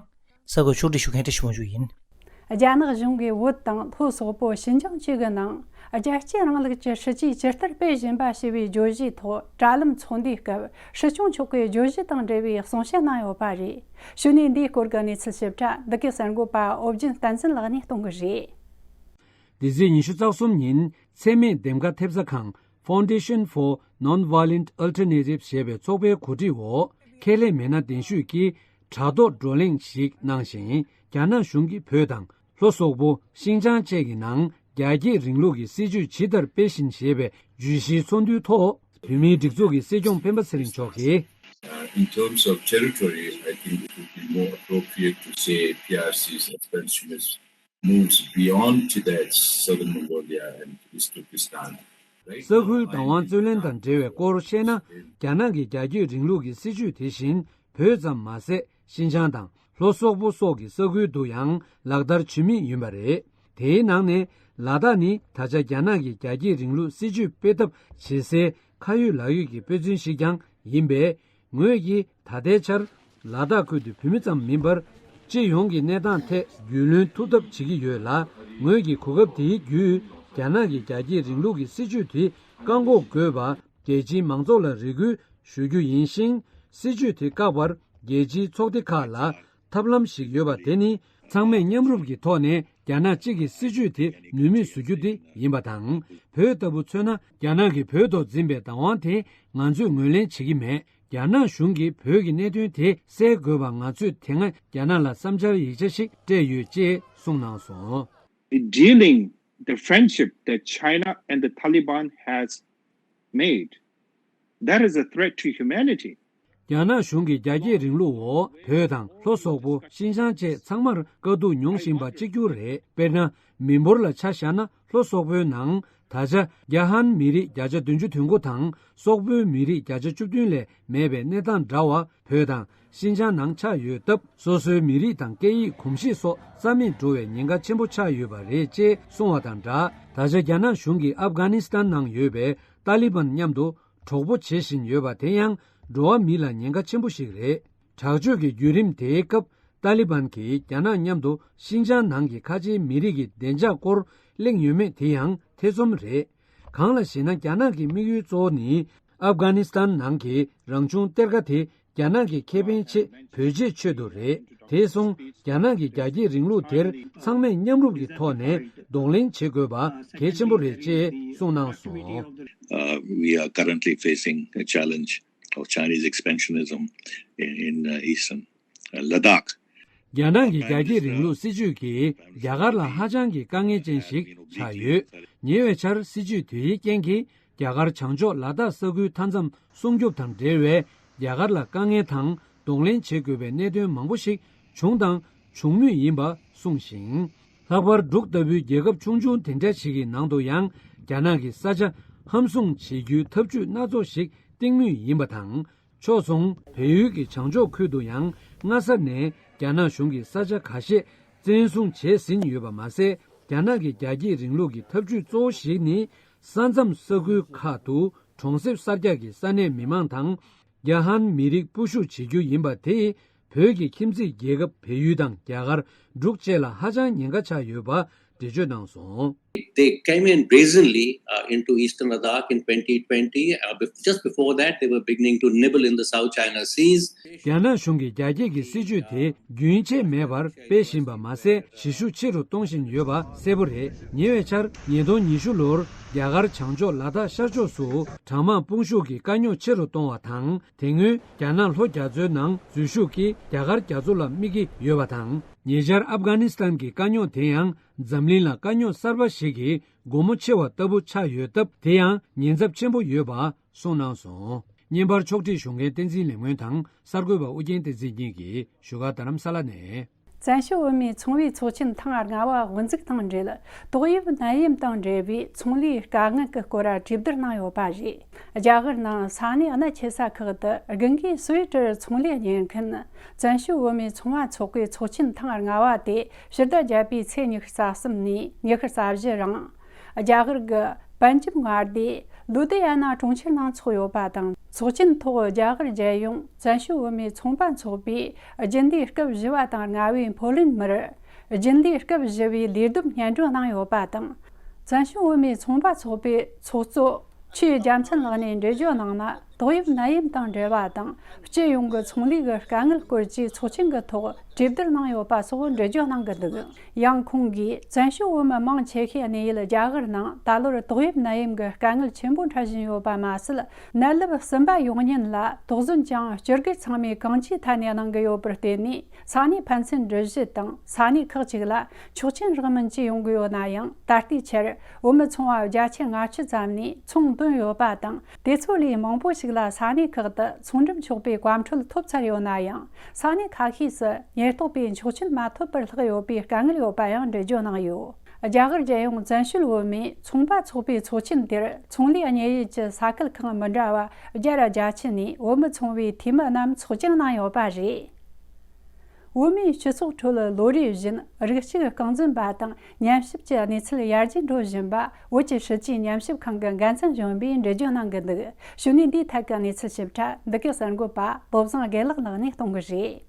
གསར་འགོད་ཕྱོགས་སྒྲིག་ཞུ་མཁན་བཀྲ་ཤིས་དབང་ཕྱུག་ཡིན། རྒྱ་ནག་གཞུང་གིས་བོད་དང་ལྷོ་སོག་པོ་ཞིན་ཅང་བཅས་ཀྱི་ནང་རྒྱལ་གཅེས་རིང་ལུགས་ཀྱི་སྲིད་ཇུས་ཇི་ལྟར་སྤེལ་བཞིན་པ་ཞེས་པའི་བརྗོད་གཞིའི་ཐོག་དྲ་ལམ་ཚོགས་འདུའི་སྐབས། སྲིད་སྐྱོང་མཆོག་གིས་བརྗོད་གཞི་དང་འབྲེལ་བའི་གསུང་བཤད་གནང་ཡོད་པ་རེད། གཞུག་ནས་འདིའི་སྐོར་གྱི་གནས་ཚུལ་ཞིབ་ཕྲ་འདི་གའི་གསར་འགོད་པ་ཨོ་རྒྱན་བསྟན་འཛིན་ལགས་ནས་གཏོང་གི་རེད། འདི་ཚེས་ཉི་ཤུ་རྩ་གསུམ་ཉིན་འཚེ་མེད་འདེམས་ཀ་ཐེབས་རྩ་ཁང་Foundation for Nonviolent Alternatives ཞེས་པའི་ཚོགས་པའི་གོ་སྒྲིག་འོག་ཁེ་ལས་མི་སྣ་གདན་ཞུས་ཀྱིས་དྲ་ཐོག་བགྲོ་གླེང་ཞིག་གནང་ཞིང་། རྒྱ་ནག་གཞུང་གིས་བོད་དང་ལྷོ་སོག་པོ་ཤིན་ཅང་བཅས་ཀྱི་ནང་རྒྱ་སྐྱེད་རིང་ལུགས་ཀྱི་སྲིད་ཇུས་ཇི་ལྟར་སྤེལ་བཞིན་ཞེས་པའི་བརྗོད་གཞིའི་ཚོགས་འདུའི་ཐོག་བོད་མིའི་སྒྲིག་འཛུགས་ཀྱི་སྲིད་སྐྱོང་སྤེན་པ་ཚེ་རིང་མཆོག་གིས། Uh, in terms of territory, I think it would be more appropriate to say P R C's expansionist moves beyond Tibet, Southern Mongolia, and East Turkestan. Right? ས་ཁུལ་བདག་དབང་རྩོད་ལེན་དང་འབྲེལ་བའི་སྐོར་བཤད་ན། རྒྱ་ནག་གི་རྒྱ་སྐྱེད་རིང་ལུགས་ཀྱི་སྲིད་ཇུས་དེ་བཞིན་བོད་ཙམ་མ་ཟད། ཤིན་ཅང་དང་ལྷོ་སོག་པོ་སོགས་ཀྱི་ས་ཁུལ་དུ་ཡང་ལག་བསྟར་བྱེད་མུས་ཡིན་པ་རེད། དེའི་ནང་ནས་ལ་དྭགས་ནི་ད་ཆ་རྒྱ་ནག་གི་རྒྱ་སྐྱེད་རིང་ལུགས་སྲིད་ཇུས་སྤེལ་ཐབས་བྱེད་སའི་ཁ་ཡོད་ལག་ཡོད་ཀྱི་དཔེ་མཚོན་ཞིག་ཀྱང་ཡིན་པས། ངོས་ཀྱིས་ད་ལྟའི་ཆར་ལ་དྭགས་ཁུལ་དུ་བོད་མི་ཙམ་མིན་པར། སྤྱི་ཡོངས་ཀྱི་གནས་སྟངས་ཐད་རྒྱུས་ལོན་ཐུབ་ཐབས་བྱེད་ཀྱི་ཡོད་ལ། ངོས་ཀྱིས་གོ་སྐབས་དེའི་བརྒྱུད་རྒྱ་ནག་གི་རྒྱ་སྐྱེད་རིང་ལུགས་ཀྱི་སྲིད་ཇུས་དེ་བཀག་འགོག་དགོས་པ་རྒྱལ་སྤྱིའི་མང་ཚོགས་ལ་རེ་སྐུལ་ཞུ་རྒྱུ་ཡིན་ཞིང་། སྲིད་ཇུས་དེ་བཀག་པར་རྒྱལ་སྤྱིའི་ཚོགས་སྡེ་ཁག་ལ་ཐབས་ལམ་ཞིག་ཡོད་པ་དེ་ནི། ཚང་མས་མཉམ་རུབ་ཀྱི་ཐོག་ནས་རྒྱ་ནག་གཅིག་གི་སྲིད་ཇུས་དེ་ནུས་མེད་བཟོ་རྒྱུ་དེ་ཡིན་པ་དང་། བོད་ལྟ་བུ་མཚོན་ན། རྒྱ་ནག་གིས་བོད་ཐོག་འཛིན་པའི་བདག་དབང་དེ་ང་ཚོས་ངོས་ལེན་བྱེད་ཀྱི་མེད། རྒྱ་ནག་གཞུང་གིས་བོད་ཀྱི་གནད་དོན་དེ་སེལ་དགོས་པ་ང་ཚོས་དེ་སྔ་རྒྱ་ནག་ལ་བསམ་འཆར་ཡིག་ཆ་ཞིག་སྤྲད་ཡོད་ཅེས་གསུངས་གནང་སོང་། Dealing the friendship that China and the Taliban has made, that is a threat to humanity. རྒྱ་ནག་གཞུང་གིས་རྒྱ་སྐྱེད་རིང་ལུགས་འོག་བོད་དང་ལྷོ་སོག་པོ་ཤིན་ཅང་བཅས་ཚང་མར་དཀའ་སྡུག་མྱོང་བཞིན་པ་གཅིག་གྱུར་རེད། དཔེར་ན། མི་འབོར་ལ་ཆ་བཞག་ན། ལྷོ་སོག་པོའི་ནང་ད་ཆ་རྒྱ་ཧན་མི་རིགས་བརྒྱ་ཆ་བདུན་ཅུ་དོན་དགུ་དང་སོག་པོའི་མི་རིགས་བརྒྱ་ཆ་བཅུ་བདུན་ལས་མེད་པའི་གནས་སྟངས་འདྲ་བ་བོད་དང་ཤིན་ཅང་ནང་ཆགས་ཡོད་སྟབས། སོ་སོའི་མི་རིགས་དང་སྐད་ཡིག་གོམས་གཤིས་སོགས་རྩ་མེད་འགྲོ་བའི་ཉེན་ཁ་ཆེན་པོ་ཆགས་ཡོད་པ་རེད་ཅེས་གསུངས་བ་དང་སྦྲགས། ད་ཆ་རྒྱ་ནག་གཞུང་གིས་ཨབ་གྷ་ནི་སི་ཐན་ནང་ཡོད་པའི་ཏཱ་ལི་བན་མཉམ་དུ་གྲོགས་པོ་བྱེད་བཞིན་ཡོད་པ་དེ་ཡང་འགྲོ་བ་མི་ལ་ཉེན་ཁ་ཆེན་པོ་ཞིག་རེད། དྲག་སྤྱོད་ཀྱི་བརྒྱུད་རིམ་དེའི་སྐབས། ཏཱ་ལི་བན་གྱིས་རྒྱ་ནག་མཉམ་དུ་ཤིན་ཅང་ནང་གི་ཁ་ཆེའི་མི་རིགས་ཀྱི་བདེ་འཇགས་སྐོར་གླེང་ཡོད་མེད་དེ་ཡང་ཐེ་ཚོམ་རེད། གང་ལ་ཞེ་ན། རྒྱ་ནག་གི་དམིགས་ཡུལ་གཙོ་བོ་ནི། ཨབ་གྷ་ནི་སི་ཐན་ནང་གི་རང་བྱུང་གཏེར་ཁ་དེ་ རྒྱ་ནག་གི་ཁེ་ཕན་ཆེད་བེད་སྤྱོད་ཆེད་དུ་རེད། དེ་སོང་རྒྱ་ནག་གི་རྒྱ་སྐྱེད་རིང་ལུགས་དེར་ཚང་མས་མཉམ་རུབ་ཀྱི་ཐོག་ནས་གདོང་ལེན་བྱེད་དགོས་པ་གལ་ཆེན་པོ་རེད་ཅེས་གསུངས་གནང་སོང་། Uh, we are currently facing a challenge of Chinese expansionism in, in uh, eastern uh, Ladakh. རྒྱ་ནག་གི་རྒྱ་སྐྱེད་རིང་ལུགས་སྲིད་ཇུས་ཀྱིས་རྒྱ་གར་ལ་ཧ་ཅང་གི་དཀའ་ངལ་ཅན་ཞིག་ཆགས་ཡོད། ཉེ་བའི་ཆར་སྲིད་ཇུས་དེའི་རྐྱེན་གྱིས་རྒྱ་གར་བྱང་ཕྱོགས་ལ་དྭགས་ས་ཁུལ་མཐའ་མཚམས་སྲུང་སྐྱོབ་དང་འབྲེལ་བའི་རྒྱ་གར་ལ་དཀའ་ངལ་དང་གདོང་ལེན་བྱེད་དགོས་པའི་གནད་དོན་མང་པོ་ཞིག་བྱུང་དང་འབྱུང་མུས་ཡིན་པ་གསུངས་ཤིང་། ལྷག་པར་འབྲུག་ལྟ་བུའི་རྒྱལ་ཁབ་ཆུང་ཆུང་དེ་འདྲ་ཞིག་གི་ནང་དུ་ཡང་རྒྱ་ནག་གི་ས་ཆ་ཧམ་བཟུང་བྱེད་རྒྱུའི་ཐབས་ཇུས་སྣ་ཚོགས་ཤིག་བཏིང་མུས་ཡིན་པ་དང་། ཕྱོགས་མཚུངས་བལ་ཡུལ་གྱི་བྱང་ཕྱོགས་ཁུལ་དུ་ཡང་སྔ་ས་ནས་རྒྱ་ནག་གཞུང་གིས་ས་ཆ་ཁ་ཤས་བཙན་བཟུང་བྱས་ཟིན་ཡོད་པ་མ་ཟད། རྒྱ་ནག་གི་རྒྱ་སྐྱེད་རིང་ལུགས་ཀྱི་ཐབས་ཇུས་གཙོ་བོ་ཞིག་ནི་ས་མཚམས་ས་ཁུལ་ཁག་ཏུ་གྲོང་གསེབ་གསར་རྒྱག་གི་ས་གནས་མི་མང་དང་། རྒྱ་ཧན་མི་རིགས་སྤོ་བཤུག་བྱེད་རྒྱུ་ཡིན་པ་དེས་བོད་ཀྱི་ཁྱིམ་མཚེས་རྒྱལ་ཁབ་བལ་ཡུལ་དང་རྒྱ་གར་འབྲུག་བཅས་ལ་ཧ་ཅང་ཉེན་ཁ་ཆགས་ཡོད་པ་འགྲེལ་བརྗོད་གནང་སོང་། They came in brazenly uh, into eastern Ladakh in twenty twenty. Uh, bef- just before that, they were beginning to nibble in the South China Seas. རྒྱ་ནག་གཞུང་གིས་རྒྱ་སྐྱེད་ཀྱི་སྲིད་ཇུས་དེ་རྒྱུན་ཆད་མེད་པར་སྤེལ་བཞིན་པ་མ་ཟད། གཞི་ཤུགས་ཆེ་རུ་གཏོང་བཞིན་ཡོད་པ་གསལ་པོ་རེད། ཉེ་བའི་ཆར་ཉིས་སྟོང་ཉི་ཤུ་ལོར་རྒྱ་གར་བྱང་ཕྱོགས་ལ་དྭགས་ཤར་ཕྱོགས་སུ་གྲང་དམག་དཔུང་ཤུགས་ཀྱི་དཀའ་རྙོག་ཆེ་རུ་གཏོང་བ་དང་། དེ་སྔོན་རྒྱ་ནག་ལྷོ་རྒྱ་མཚོའི་ནང་འཛུལ་ཞུགས་ཀྱིས་རྒྱ་གར་རྒྱ་མཚོ་ལ་དམིགས་ཀྱི་ཡོད་པ་དང་། ཉེ་ཆར་ཨབ་གྷ་ནི་སི་ཐན་གྱི་དཀའ་རྙོག་དེ་ཡང་འཛམ་གླིང་ལ་དཀའ་རྙོག་གསར་པ་ཞིག་གི་སྒོ་མོ་ཕྱེ་བ་ལྟ་བུ་ཆགས་ཡོད་སྟབས། དེ་ཡང་ཉེན་ཚབས་ཆེན་པོ་ཡོད་པ་གསུངས་གནང་སོང་། བརྙན་པར་ཕྱོགས་སྒྲིག་ཞུ་མཁན་བསྟན་འཛིན་ལེགས་སྨོན་དང་། གསར་འགོད་པ་ཨུ་རྒྱན་བསྟན་འཛིན་གཉིས་ཀྱིས་བཞུགས་སྒར་རྡ་རམ་ས་ལ་ནས། བཙན་བྱོལ་བོད་མིའི་ཚོང་པའི་ཚོགས་ཆེན་ཐེངས་ལྔ་པ་དབུ་འཛུགས་དང་འབྲེལ། ཏོག་དབྱིབས་ནད་ཡམས་དང་འབྲེལ་བའི་ཚོང་ལས་དཀའ་ངལ་གྱི་སྐོར་གྲོས་བསྡུར་གནང་ཡོད་པ་རེད། རྒྱ་གར་ནང་ས་གནས་གནད་ཆེ་ས་ཁག་ཏུ་དགུན་ཁའི་སུའི་ཊར་ཚོང་ལས་གཉེར་མཁན་བཙན་བྱོལ་བོད་མིའི་ཚོང་པ་ཚོགས་པའི་ཚོགས་ཆེན་ཐེངས་ལྔ་པ་དེ་ཕྱི་ཟླ་བརྒྱད་པའི་ཚེས་ཉི་ཤུ་རྩ་གསུམ་ནས་ཉི་ཤུ་རྩ་བཞི་རིང་རྒྱ་གར་གྱི་པན་ཇབ་མངའ་སྡེ་ལུ་དི་ཡ་ན་གྲོང་ཁྱེར་ནང་འཚོགས་ཡོད་པ་དང་། ཚོགས་ཆེན་ཐོག་རྒྱ་གར་རྒྱལ་ཡོངས་བཙན་བྱོལ་བོད་མིའི་ཚོང་པ་ཚོགས་པའི་རྒྱུན་ལས་སྐབས་བཞི་པ་དང་ལྔ་པའི་ཕོ་ལིན་མིར། རྒྱུན་ལས་སྐབས་བཞི་པའི་ལས་བསྡོམས་སྙན་སྒྲོན་གནང་ཡོད་པ་དང་། བཙན་བྱོལ་བོད་མིའི་ཚོང་པ་ཚོགས་པའི་ཚོགས་གཙོ་ཆོས་རྒྱལ་མཚན་ལགས་ནས་འགྲེལ་བརྗོད་གནང་ན། ཏོག་དབྱིབས་ནད་ཡམས་དང་འབྲེལ་བ་དང་། སྤྱི་ཡོངས་ཀྱི་ཚོང་ལས་ཀྱི་དཀའ་ངལ་སྐོར་གྱི་ཚོགས་ཆེན་གྱི་ཐོག་གྲོས་བསྡུར་གནང་ཡོད་པ་སོགས་འགྲེལ་བརྗོད་གནང་གི་འདུག། ཡང་ཁོང་གིས་བཙན་བྱོལ་བོད་མི་མང་ཆེ་ཤོས་གནས་ཡུལ་རྒྱ་གར་ནང་ད་ལོར་ཏོག་དབྱིབས་ནད་ཡམས་ཀྱི་དཀའ་ངལ་ཆེན་པོ་འཕྲད་བཞིན་ཡོད་པ་མ་ཟད། ནད་རླབས་གསུམ་པ་ཡོང་ཉེན་ལ་དོགས་ཟོན་ཀྱང་སྤྱི་སྒེར་ཚང་མས་གང་ཅིའི་ཐད་ནས་གནང་གི་ཡོད་པར་བརྟེན་ནས། ས་གནས་ཕན་ཚུན་འགྲུལ་བཞུད་དང་ས་གནས་ཁག་ཅིག་ལ་ཆོག་མཆན་རག་མིན་བཅས་ཡོང་གི་ཡོད་ན་ཡང་། ད་ལྟའི་ཆར་བོད་མི་ཚོང་པ་བརྒྱ་ཆ་ལྔ་བཅུ་ཙམ་ནས་ཚོང་བཏོན་ཡོད་པ་དང་། དེ་ཚོ་ལས་མང་པོ་ཞིག་ལ་ས་གནས་ཁག་ཏུ་ཚོང་འགྲེམས་ཆོག་པའི་བཀའ་འཁྲོལ་ཐོབ་ཚར་ཡོད་ན་ཡང་། ས་གནས་ཁ་ཤས་སུ་ཉེན་རྟོག་པས་ཆོག་མཆན་མ་ཐོབ་པར་ལྷག་ཡོད་པའི་དཀའ་ངལ་ཡོད་པ་ཡང་འགྲེལ་བརྗོད་གནང་ཡོད། རྒྱ་གར་རྒྱལ་ཡོངས་བཙན་བྱོལ་བོད་མིའི་ཚོང་པ་ཚོགས་པའི་ཚོགས་ཆེན་དེར་ཚོང་ལས་གཉེར་ཡུལ་གྱི་ས་ཁུལ་ཁག་མི་འདྲ་བ་བརྒྱ་ར་བརྒྱད་ཅུ་ནས་བོད་མི་ཚོང་པའི་འཐུས་མི་རྣམས་ཚོགས་བཅར་གནང་ཡོད་པ་རེད། བོད་མིའི་སྤྱི་ཚོགས་ཁྲོད་ལོ་རེ་བཞིན་རིགས་གཅིག་རྐང་འཛིན་པ་དང་ཉམས་ཞིབ་ཀྱི་གནས་ཚུལ་ཡར་རྒྱས་འགྲོ་བཞིན་པ་བོད་ཀྱི་སྲིད་བྱུས་ཉམས་ཞིབ་ཁང་གི་འགན་འཛིན་གཞོན་པས་འགྲེལ་བརྗོད་གནང་གི་འདུག། གཞུག་ནས་འདིའི་ཐད་ཀྱི་གནས་ཚུལ་ཞིབ་ཕྲ་འདི་གའི་གསར་འགོད་པ་བློ་བཟང་དགེ་ལེགས་ལགས་ནས་གཏོང་གི་རེད།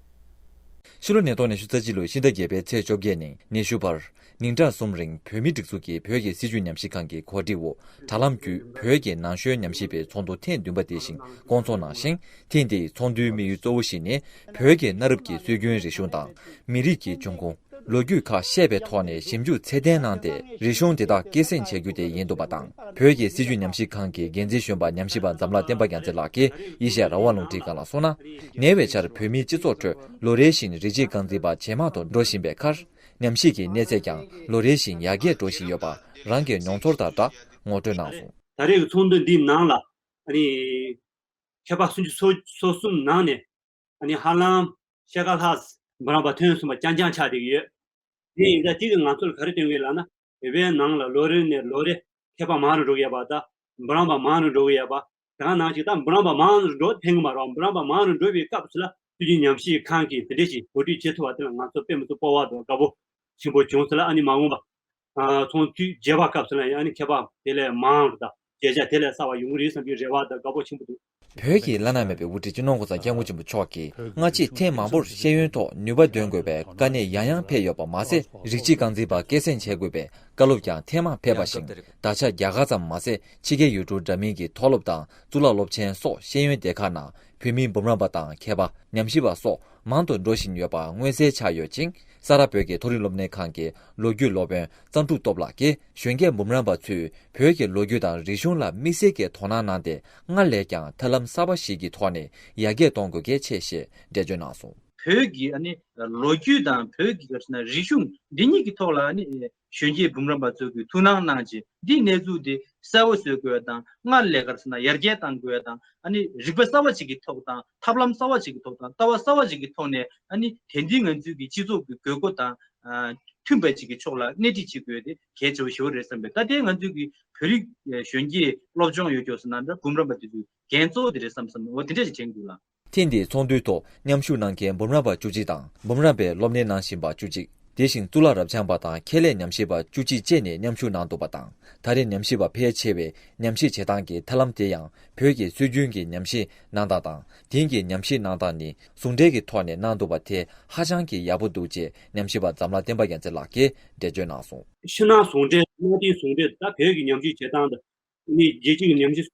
ཕྱི་ལོ་ཉིས་སྟོང་ཉི་ཤུ་རྩ་གཅིག་ལོའི་ཕྱི་ཟླ་བརྒྱད་པའི་ཚེས་བཅོ་བརྒྱད་ནས་ཉི་ཤུ་བར། ཉིན་གྲངས་གསུམ་རིང་བོད་མིའི་སྒྲིག་འཛུགས་ཀྱིས་བོད་ཀྱི་སྲིད་བྱུས་ཉམས་ཞིབ་ཁང་གི་གོ་སྒྲིག་འོག་དྲ་ལམ་བརྒྱུད་བོད་ཀྱི་ནང་ཆོས་ཉམས་ཞིབ་པའི་ཚོགས་འདུ་ཐེངས་བདུན་པ་དེ་བཞིན་སྐོང་ཚོགས་གནང་ཞིང་། ཐེངས་འདིའི་ཚོགས་འདུའི་དམིགས་ཡུལ་གཙོ་བོ་ཞིག་ནི་བོད་ཀྱི་གནའ་རབས་ཀྱི་སྲོལ་རྒྱུན་རིག་གཞུང་དང་། མི་རིགས་ཀྱི་འབྱུང་ཁུངས། ལོ་རྒྱུས་ཁག་ཤེས་པའི་ཐོག་ནས་ཞིབ་འཇུག་ཚད་ལྡན་གནང་སྟེ། རིག་གཞུང་དེ་དག་སྐྱེད་སྲིང་བྱེད་རྒྱུ་དེ་ཡིན་འདུག་པ་དང་། བོད་ཀྱི་སྲིད་བྱུས་ཉམས་ཞིབ་ཁང་གི་འགན་འཛིན་གཞོན་པ་ཉམས་ཞིབ་པ་འཛམ་ལྷ་བསྟན་པ་རྒྱལ་མཚན་ལགས་ཀྱིས་ཨེ་ཤ་ཡ་རང་དབང་རླུང་འཕྲིན་ཁང་ལ་གསུངས་ན། ཉེ་བའི་ཆར་བོད་མིའི་སྤྱི་ཚོགས་ཁྲོད་ལོ་རེ་བཞིན་རིགས་གཅིག་རྐང་འཛིན་པ་ཇེ་མང་དུ་འགྲོ་བཞིན་པའི་ཁར། ཉམས་ཞིབ་ཀྱི་གནས་ཚད་ཀྱང་ལོ་རེ་བཞིན་ཡར་རྒྱས་འགྲོ་བཞིན་ཡོད་པ་རང་གི་མྱོང་ཚོར་དང་སྦྲགས་ངོ་སྤྲོད་གནང་སོང་། ད་རེས་ཀྱི་ཚོགས་འདུ་འདིའི་ནང་ལ་ཨ་ནི་མཁས་པ་སུམ་ཅུ་སོ་སོ་གསུམ་ནང་ནས་ཨ་ནི་ཧ་ལམ་ཕྱེད་ཀ་ལྷག་འབུམ་རམས་པ་ཐོན་སོང་བ་རྐྱང་རྐྱང་ཆགས་བསྡད་ཀྱི་ཡོད། དེ་ཡིན་ཙང་དེ་གིས་ང་ཚོར་ག་རེ་སྟོན་གྱི་ཡོད་ལབ་ན། བོད་པའི་ནང་ལ་ལོ་རེ་ནས་ལོ་རེ་མཁས་པ་མང་རུ་འགྲོ་གི་ཡོད་པ་དང་འབུམ་རམས་པ་མང་རུ་འགྲོ་གི་ཡོད་པ། དེ་ག་ནང་བཞིན་ད་འབུམ་རམས་པ་མང་རུ་འགྲོ་ཕན་གྱི་མ་རེད། འབུམ་རམས་པ་མང་རུ་འགྲོ་བའི་སྐབས་སུ་ལ་སྲིད་བྱུས་ཉམས་ཞིབ་ཁང་གིས་དེ་འདྲ་ཞིག་གོ་སྒྲིག་བྱེད་ཐུབ་པ་དེ་ལ་ང་ཚོ་དཔེ་མི་སྲིད་སྤོབས་པ་དང་དགའ་པོ་ཆེན་པོ་བྱུང་ཟེར་ལ། ཨ་ནི་མ་འོངས་པ་ཚོགས་དུས་བརྒྱད་པ་སྐབས་སུ་ལ་ཡང་ཨ་ནི་མཁས་པ་དེ་ལས་མང་རུ་དང་བྱས་རྗེས་དེ་ལས་གསར་བ་ཡོང་གི་རེད་བསམ་པའི་རེ་བ་དང་དགའ་པོ་ཆེན་པོ་འདུག། བོད་ཀྱི་བླ་ན་མེད་པའི་དབུ་ཁྲིད་སྤྱི་ནོར་༸གོང་ས་༸སྐྱབས་མགོན་ཆེན་པོ་མཆོག་གིས་སྔ་ཕྱི་ཐེངས་མང་པོར་ཤེས་ཡོན་ཐོག་ནུས་པ་འདོན་དགོས་པའི་བཀའ་གནད་ཡང་ཡང་ཕེབས་ཡོད་པ་མ་ཟད། རིགས་གཅིག་རྐང་འཛིན་པ་སྐྱེད་སྲིང་བྱེད་དགོས་པའི་ བཀའ་སློབ་ཀྱང་ཐེངས་མང་ཕེབས་པ་བཞིན། ད་ཆ་རྒྱ་གར་ཙམ་མ་ཟད། ཕྱི་རྒྱལ་ཡུལ་གྲུ་འདྲ་མིན་གྱི་མཐོ་སློབ་དང་གཙུག་ལག་སློབ་ཆེན་སོགས་ཤེས་ཡོན་སྡེ་ཁག་ནང་བོད་མིའི་འབུམ་རམས་པ་དང་མཁས་པ། ཉམས་ཞིབ་པ་སོགས་མང་དུ་འགྲོ་བཞིན་ཡོད་པ་མངོན་གསལ་ཆགས་ཡོད་ཅིང་། ས་རཱ་བོད་ཀྱི་མཐོ་རིམ་སློབ་གཉེར་ཁང་གི་ལོ་རྒྱུས་སློབ་དཔོན་གཙང་ཕྲུག་སྟོབས་ལགས་ཀྱིས། གཞོན་སྐྱེས་འབུམ་རམས་པ་ཚོས་བོད་ཀྱི་ལོ་རྒྱུས་དང་རིག་གཞུང་ལ་དམིགས་བསལ་གྱི་དོ་སྣང་གནང་སྟེ། སྔར་ལས་ཀྱང་ཐབས་ལམ་གསར་པ་ཞིག་གི་ཐོག་ནས་ཡར་རྒྱས་གཏོང་དགོས་གལ་ཆེ་ཞེས་འགྲེལ་བརྗོད་གནང་སོང་། བོད་ཀྱི་ཨ་ནི་ལོ་རྒྱུས་དང་བོད་ཀྱི་ག་རེ་ཟེར་ན་རིག་གཞུང་འདི་གཉིས་ཀྱི་ཐོག་ལ་ཨ་ནི་གཞོན་སྐྱེས་འབུམ་རམས་པ་ཚོ་གིས་ཐུགས་སྣང་གནང་རྗེས། འདིའི་གནས་ཚུལ་དེ་གསལ་བོ་བཟོ་དགོས་དང་། སྔར་ལས་ག་རེ་ཟེར་ན་ཡར་རྒྱས་གཏང་དགོས་དང་། ཨ་ནི་རིག་པ་གསར་བ་ཅིག་གི་ཐོག་དང་། ཐབས་ལམ་གསར་བ་ཅིག་གི་ཐོག་དང་། ལྟ་བ་གསར་བ་ཅིག་གི་ཐོག་ནས་ཨ་ནི་དེང་དུས་ང་ཚོའི་གི་སྤྱི་ཚོགས་ཀྱི་དགོས་མཁོ་དང་། ཨ། མཐུན་པ་ཅིག་གི་ཕྱོགས་ལ་སྣེ་ཁྲིད་བྱེད་དགོས་དེ་གལ་ཆེ་བོ་ཞེ་པོ་རེད་བསམ་པས། ད་ལྟའི་ང་ཚོའི་གི་བོད་རིགས་གཞོན་སྐྱེས་སློབ་སྦྱོང་ཡོད་ཀྱོག་ཟེར་ན་འདྲ་འབུམ་རམས་པ་དེ་ཚོའི་འགན་གཙོ་བོ་དེ་རེད་བསམ་བསམ། འོ་དེ་འདྲ་ཞིག་དྲན་གྱི་འདུག་ལགས། ཐེངས་འདིའི་ཚོགས་འདུའི་ཐོག་མཉམ་ཞུགས་གནང་མཁན་འབུམ་རམས་པ་བཅུ་གཅིག་དང་། འབུམ་རམས་པའི་སློབ་གཉེར་གནང་བཞིན་པ་བཅུ་གཅིག་དེ་བཞིན་གཙུག་ལག་རབ་འབྱམས་པ་དང་ཁྱད་ལས་ཉམས་ཞིབ་པ་བཅུ་གཅིག་བཅས་ནས་མཉམ་ཞུགས་གནང་འདུག་པ་དང་། ད་རེས་ཉམས་ཞིབ་པ་ཕལ་ཆེ་བས་ཉམས་ཞིབ་བྱེད་སྟངས་ཀྱི་ཐབས་ལམ་དེ་ཡང་བོད་ཀྱི་སྲོལ་རྒྱུན་གྱི་ཉམས་ཞིབ་གནང་སྟངས་དང་། དེང་གི་ཉམས་ཞིབ་གནང་སྟངས་ནི་ཟུང་འབྲེལ་གྱི་ཐོག་ནས་གནང་འདུག་པ་དེ་ཧ་ཅང་གི་ཡག་པོ་འདུག་ཅེས་ཉམས་ཞིབ་པ་འཛམ་ལྷ་བསྟན་པ་རྒྱལ་མཚན་ལགས་ཀྱིས་འགྲེལ་བརྗོད་གནང་སོང་། ཕྱི་ནང་ཟུང་འབྲེལ། ནང་དེའི་ཟུང་འབྲེལ། ད་བོད་ཀྱི་ཉམས་ཞིབ་བྱེད་སྟངས་དང་། ནི་རྒྱལ་སྤྱིའི་ཉམས་ཞིབ་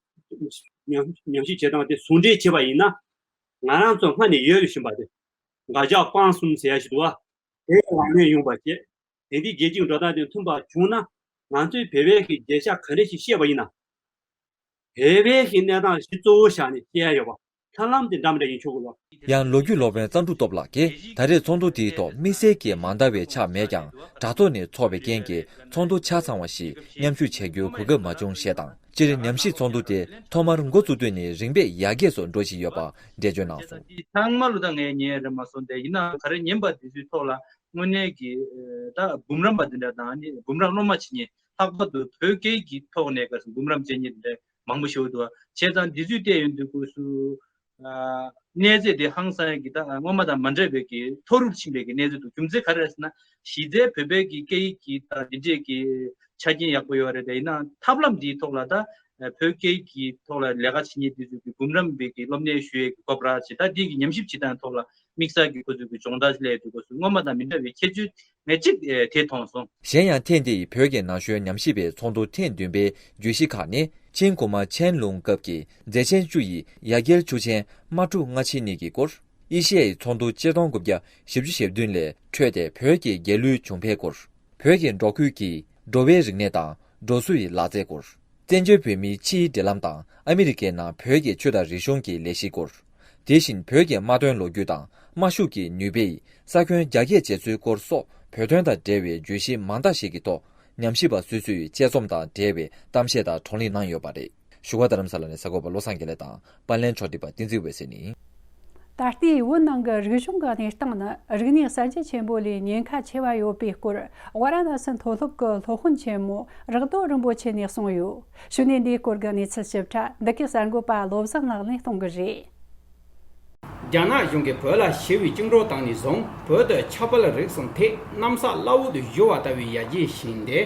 ཉམས་ཉམས་ཞིབ་བྱེད་སྟངས་དེ་ཟུང་འབྲེལ་བྱས་པ་ཡིན་ན། ང་རང་ཚོ་སྔ་ནས་ཡོད་བཞིན་པ་དེ། དགག་བཞག་སྤང་གསུམ་ཟེར་ཡ་ཞིག་འདུག་བ། དེ་ལ་གནས་དབྱུང་བ་བྱས། དེ་འདི་རྒྱལ་སྤྱིའི་འགྲོ་སྟངས་དེ་མཐུན་པ་བྱུང་ན། ང་ཚོས་བོད་པའི་གི་བརྗོད་བྱ་ག་འདྲ་ཞིག་བཤད་པ་ཡིན་ན། བོད་པའི་གི་གནས་སྟངས་གཞི་གཙོ་བོ་བཞག་ནས་བཤད་ཡ་ཡོད་པ། ཐབས་ལམ་དེ་འདྲ་མི་འདྲ་ཡིན་ཆོག་གི་ལ། ཡང་ལོ་རྒྱུས་སློབ་དཔོན་གཙང་ཕྲུག་སྟོབས་ལགས་ཀྱིས། ད་རེས་ཚོགས་འདུ་དེའི་ཐོག་དམིགས་བསལ་གྱི་མ་འདང་བའི་ཆ་མེད་ཀྱང་། དྲ་ཐོག་ནས་ཚོགས་པའི་རྐྱེན་གྱིས་ཚོགས་འདུ་ཆ་ཚང་བ་ཞིག་མཉམ་ཞུགས་བྱ་རྒྱུའི་གོ་སྐབས་མ་བྱུང་ཞེས་དང་། སྤྱིར་ཉམས་ཞིབ་ཚོགས་འདུ་དེ་ཐོག་མར་འགོ་བཙུགས་དུས་ནས་རིམ་པས་ཡར་རྒྱས་སུ་འགྲོ་བཞིན་ཡོད་པ་འགྲེལ་བརྗོད་གནང་སོང་། ཚང་མ་ལོ་ད་ངས་ཉན་རེད་མ་སོང་སྟེ། ཡིན་ནའང་ག་རེ་ཉན་པ་དེ་ཚོའི་ཐོག་ལ་དངོས་གནས་ཀྱི་ད་འབུམ་རམས་པ་དེ་འདྲ་དང་ནི་འབུམ་རམས་སློབ་མ་བྱེད་མཁན། ལྷག་པར་དུ་བོད་སྐད་ཀྱི་ཐོག་ནས་ག་རེ་འབུམ་རམས་བྱེད་མཁན་དེ་འདྲ་མང་པོ་ཞིག་འདུག་བ། བྱས་ཙང་འདི་ཚོའི་བལྟས་ཡོང་དུས་སྐབས་སུ། ཨ། གནས་ཚད་དེ་ཧང་སང་གི་ད་སྔོན་མ་དང་མ་འདྲ་བའི་གི་མཐོ་རུ་ཕྱིན་པའི་གི་གནས་ཚུལ་འདུག་རྒྱུ་མཚན་ག་རེ་རེད་ཟེར་ན། གཞི་རྩའི་བོད་པའི་གི་སྐད་ཡིག་གི་ད་འདི་འདྲས་ཀྱི་ཆ་རྐྱེན་ཡག་པོ་ཡོད་རེད་དེ། ཡིན་ནའང་ཐབས་ལམ་འདིའི་ཐོག་ལ་ད་བོད་སྐད་ཡིག་གི་ཐོག་ལ་ལས་ཀ་བྱེད་མཁན་དེ་ཚོ་གི་འབུམ་རམས་པའི་གི་སློབ་གཉེར་ཞུ་ཡས་ཀྱི་སྐབས་རག་བྱས། ད་འདི་གི་ཉམས་ཞིབ་བྱེད་སྟངས་ཐོག་ལ་དམིགས་བསལ་གྱི་ཁོ་ཚོ་གི་སྦྱོང་བརྡར་སླེབས་དུས་སྐབས་སུ་སྔོན་མ་དང་མི་འདྲ་བའི་ཁྱད་ཆོས་ངས་གཅིག་དེ་མཐོང་སོང་། གཞན་ཡང་ཐེངས་འདིའི་བོད་ཀྱི་ན་གཞོན་ཉམས་ཞིབ་པའི་ཚོགས་འདུ་ཐེངས་བདུན་པའི་བརྗོད་གཞི་ཁག་ནི། ཆིང་གོང་མ་ཆན་ལུང་སྐབས་ཀྱི་མཛད་ཆེན་བཅུ་ཡི་ཡ་གྱལ་ཆུ་ཆེན་དམག་འཁྲུག་སྔ་ཕྱི་གཉིས་ཀྱི་སྐོར། ཨེ་ཤི་ཡའི་ཚོགས་འདུ་ཆིག་སྟོང་དགུ་བརྒྱ་བཞི་བཅུ་ཞེ་བདུན་ལས་འཕྲོས་ཏེ་བོད་ཀྱི་རྒྱལ་གླུའི་བྱུང་འཕེལ་སྐོར། བོད་ཀྱི་འབྲོག་ཁུལ་གྱི་འགྲོ་བའི་རིག་གནས་དང་འགྲོ་སོང་ཡི་ལག་རྩལ་སྐོར། བཙན་བྱོལ་བོད་མིའི་ཕྱིའི་འབྲེལ་ལམ་དང་ཨ་མི་རི་ཀའི་ནང་བོད་ཀྱི་ཆོས་དང་རིག་གཞུང་གི་ལས་གཞིའི་སྐོར། དེ་བཞིན་བོད་ཀྱི་དམག་དོན་ལོ་རྒྱུས་དང་དམག་ཤུགས་ཀྱི་ནུས་པས་ས་ཁྱོན་རྒྱ་སྐྱེད་བྱེད་ཚུལ་སྐོར་སོགས་བོད་དོན་དང་འབྲེལ་བའི་བརྗོད་གཞི་མང་དག་ཞིག་གི་ཐོག་ཉམས་ཞིབ་པ་སོ་སོས་དཔྱད་རྩོམ་དང་འབྲེལ་བའི་གཏམ་བཤད་དང་བགྲོ་གླེང་གནང་ཡོད་པ་རེད། བཞུགས་སྒར་རྡ་རམ་ས་ལ་ནས་གསར་འགོད་པ་བློ་བཟང་དགེ་ལེགས་དང་། པར་ལེན་ཕྱོགས་སྒྲིག་པ་བསྟན་འཛིན་འོད་ཟེར་ནས། ད་ལྟའི་བོད་ནང་གི་རིག་གཞུང་གི་གནས་སྟངས་ནི་རིག་གནས་གསར་བརྗེ་ཆེན་པོ་ལས་ཉེན་ཁ་ཆེ་བ་ཡོད་པའི་སྐོར། ཝཱ་ར་ཎ་སི་མཐོ་སློབ་ཀྱི་སློབ་དཔོན་ཆེན་མོ་རག་རྡོ་རིན་པོ་ཆེ་ནས་གསུངས་ཡོད། གཞུག་ནས་འདིའི་སྐོར་གྱི་གནས་ཚུལ་ཞིབ་ཕྲ་འདི་གའི་གསར་འགོད་པ་བློ་བཟང་ལགས་ནས་གཏོང་གི་རེད། རྒྱ་ནག་གཞུང་གིས་བོད་ལ་ཞི་བའི་བཅིངས་འགྲོལ་བཏང་ནས་བཟུང་། བོད་དུ་ཆབ་དཔལ་རིག་གསུམ་ཐད་གནམ་ས་བླ་འོག་ཏུ་བཞུར་བ་ལྟ་བུའི་ཡར་རྒྱས་ཕྱིན་ཏེ།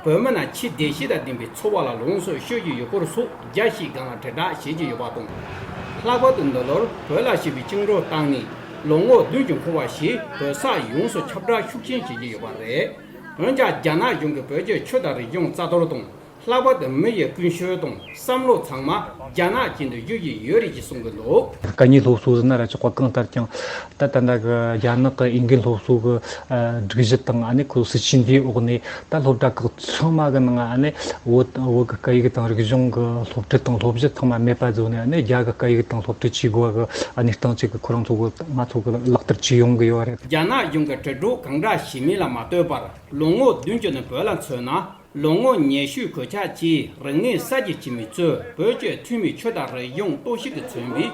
བོད་མི་རྣམས་ཆེས་བདེ་སྐྱིད་དང་ལྡན་པའི་འཚོ་བ་ལ་ལོངས་སུ་སྤྱོད་ཀྱི་ཡོད་སྐོར་སོགས་རྒྱ་ཆེའི་སྒང་ལ་དྲིལ་བསྒྲགས་བྱེད་ཀྱི་ཡོད་པ་དང་། ལྷག་པར་དུ་འདི་ལོར་བོད་ལ་ཞི་བའི་བཅིངས་འགྲོལ་བཏང་ནས་ལོ་ངོ་བདུན་ཅུ་འཁོར་བ་ཞིག་བོད་ས་ཡོངས་སུ་ཁྱབ་བསྒྲགས་ཤུགས་ཆེན་བྱེད་ཀྱི་ཡོད་པ་རེད། འོན་ཀྱང་རྒྱ་ནག་གཞུང་གིས་བོད་ཀྱི་ཆོས་དང་རིག་གཞུང་རྩ་གཏོར་དང་། ལྷག་པར་དུ་མི་ཡི་ཀུན་སྤྱོད་དང་བསམ་བློ་ཚང་མ་རྒྱ་ནག་ཅན་དུ་བསྒྱུར་གྱི་ཡོད་རེད་ཅེས་གསུང་གི་འདུག་སྐད་གཉིས་སློབ་གསོ་ཟེར་ན་ར་ཆོག་པ། གང་ལྟར་ཀྱང་ད་ད་ལྟ་གི་རྒྱ་ནག་གི་འོས་འགན་སློབ་གསོ་གི་སྒྲིག་གཞི་དང་། ཨ་ནི་ཁོ་སྲིད་ཇུས་འདིའི་འོག་ནས་ད་སློབ་གྲྭ་ཁག་ཚང་མ་གི་ནང་། ཨ་ནི་བོད་བོད་ཀྱི་སྐད་ཡིག་དང་རིག་གཞུང་གི་སློབ་ཁྲིད་དང་སློབ་གཞི་ཚང་མ་མེད་པ་བཟོས་ནས། ཨ་ནི་རྒྱ་གི་སྐད་ཡིག་དང་སློབ་ཁྲིད་བྱེད་དགོས་གི་ཨ་ནི་སྟངས་ཅིག་གི་ཁོ་རང་ཚོ་གི་ང་ཚོ་གི་ལག་བསྟར་བྱེད་ཡོང་གི་ཡོད་རེད། རྒྱ་ནག་གཞུང་གི་དྲིལ་སྒྲོག་གང་འདྲ་ཞིག་མིན་ལ་མ་ལྟོས་པར། ལོ་ངོ་བདུན་ཅུ་ནས་བོད་ལ་མཚོན་ན། ལོ་ངོ་ཉི་ཤུའི་གོད་ཆག་གིས་རིག་གནས་གསར་བརྗེ་བྱེད་མི་ཚོས་བོད་ཀྱི་ཐོན་མིའི་ཆོས་དང་རིག་གཞུང་གཏོར་བཤིག་གིས་མཚོན་པའི་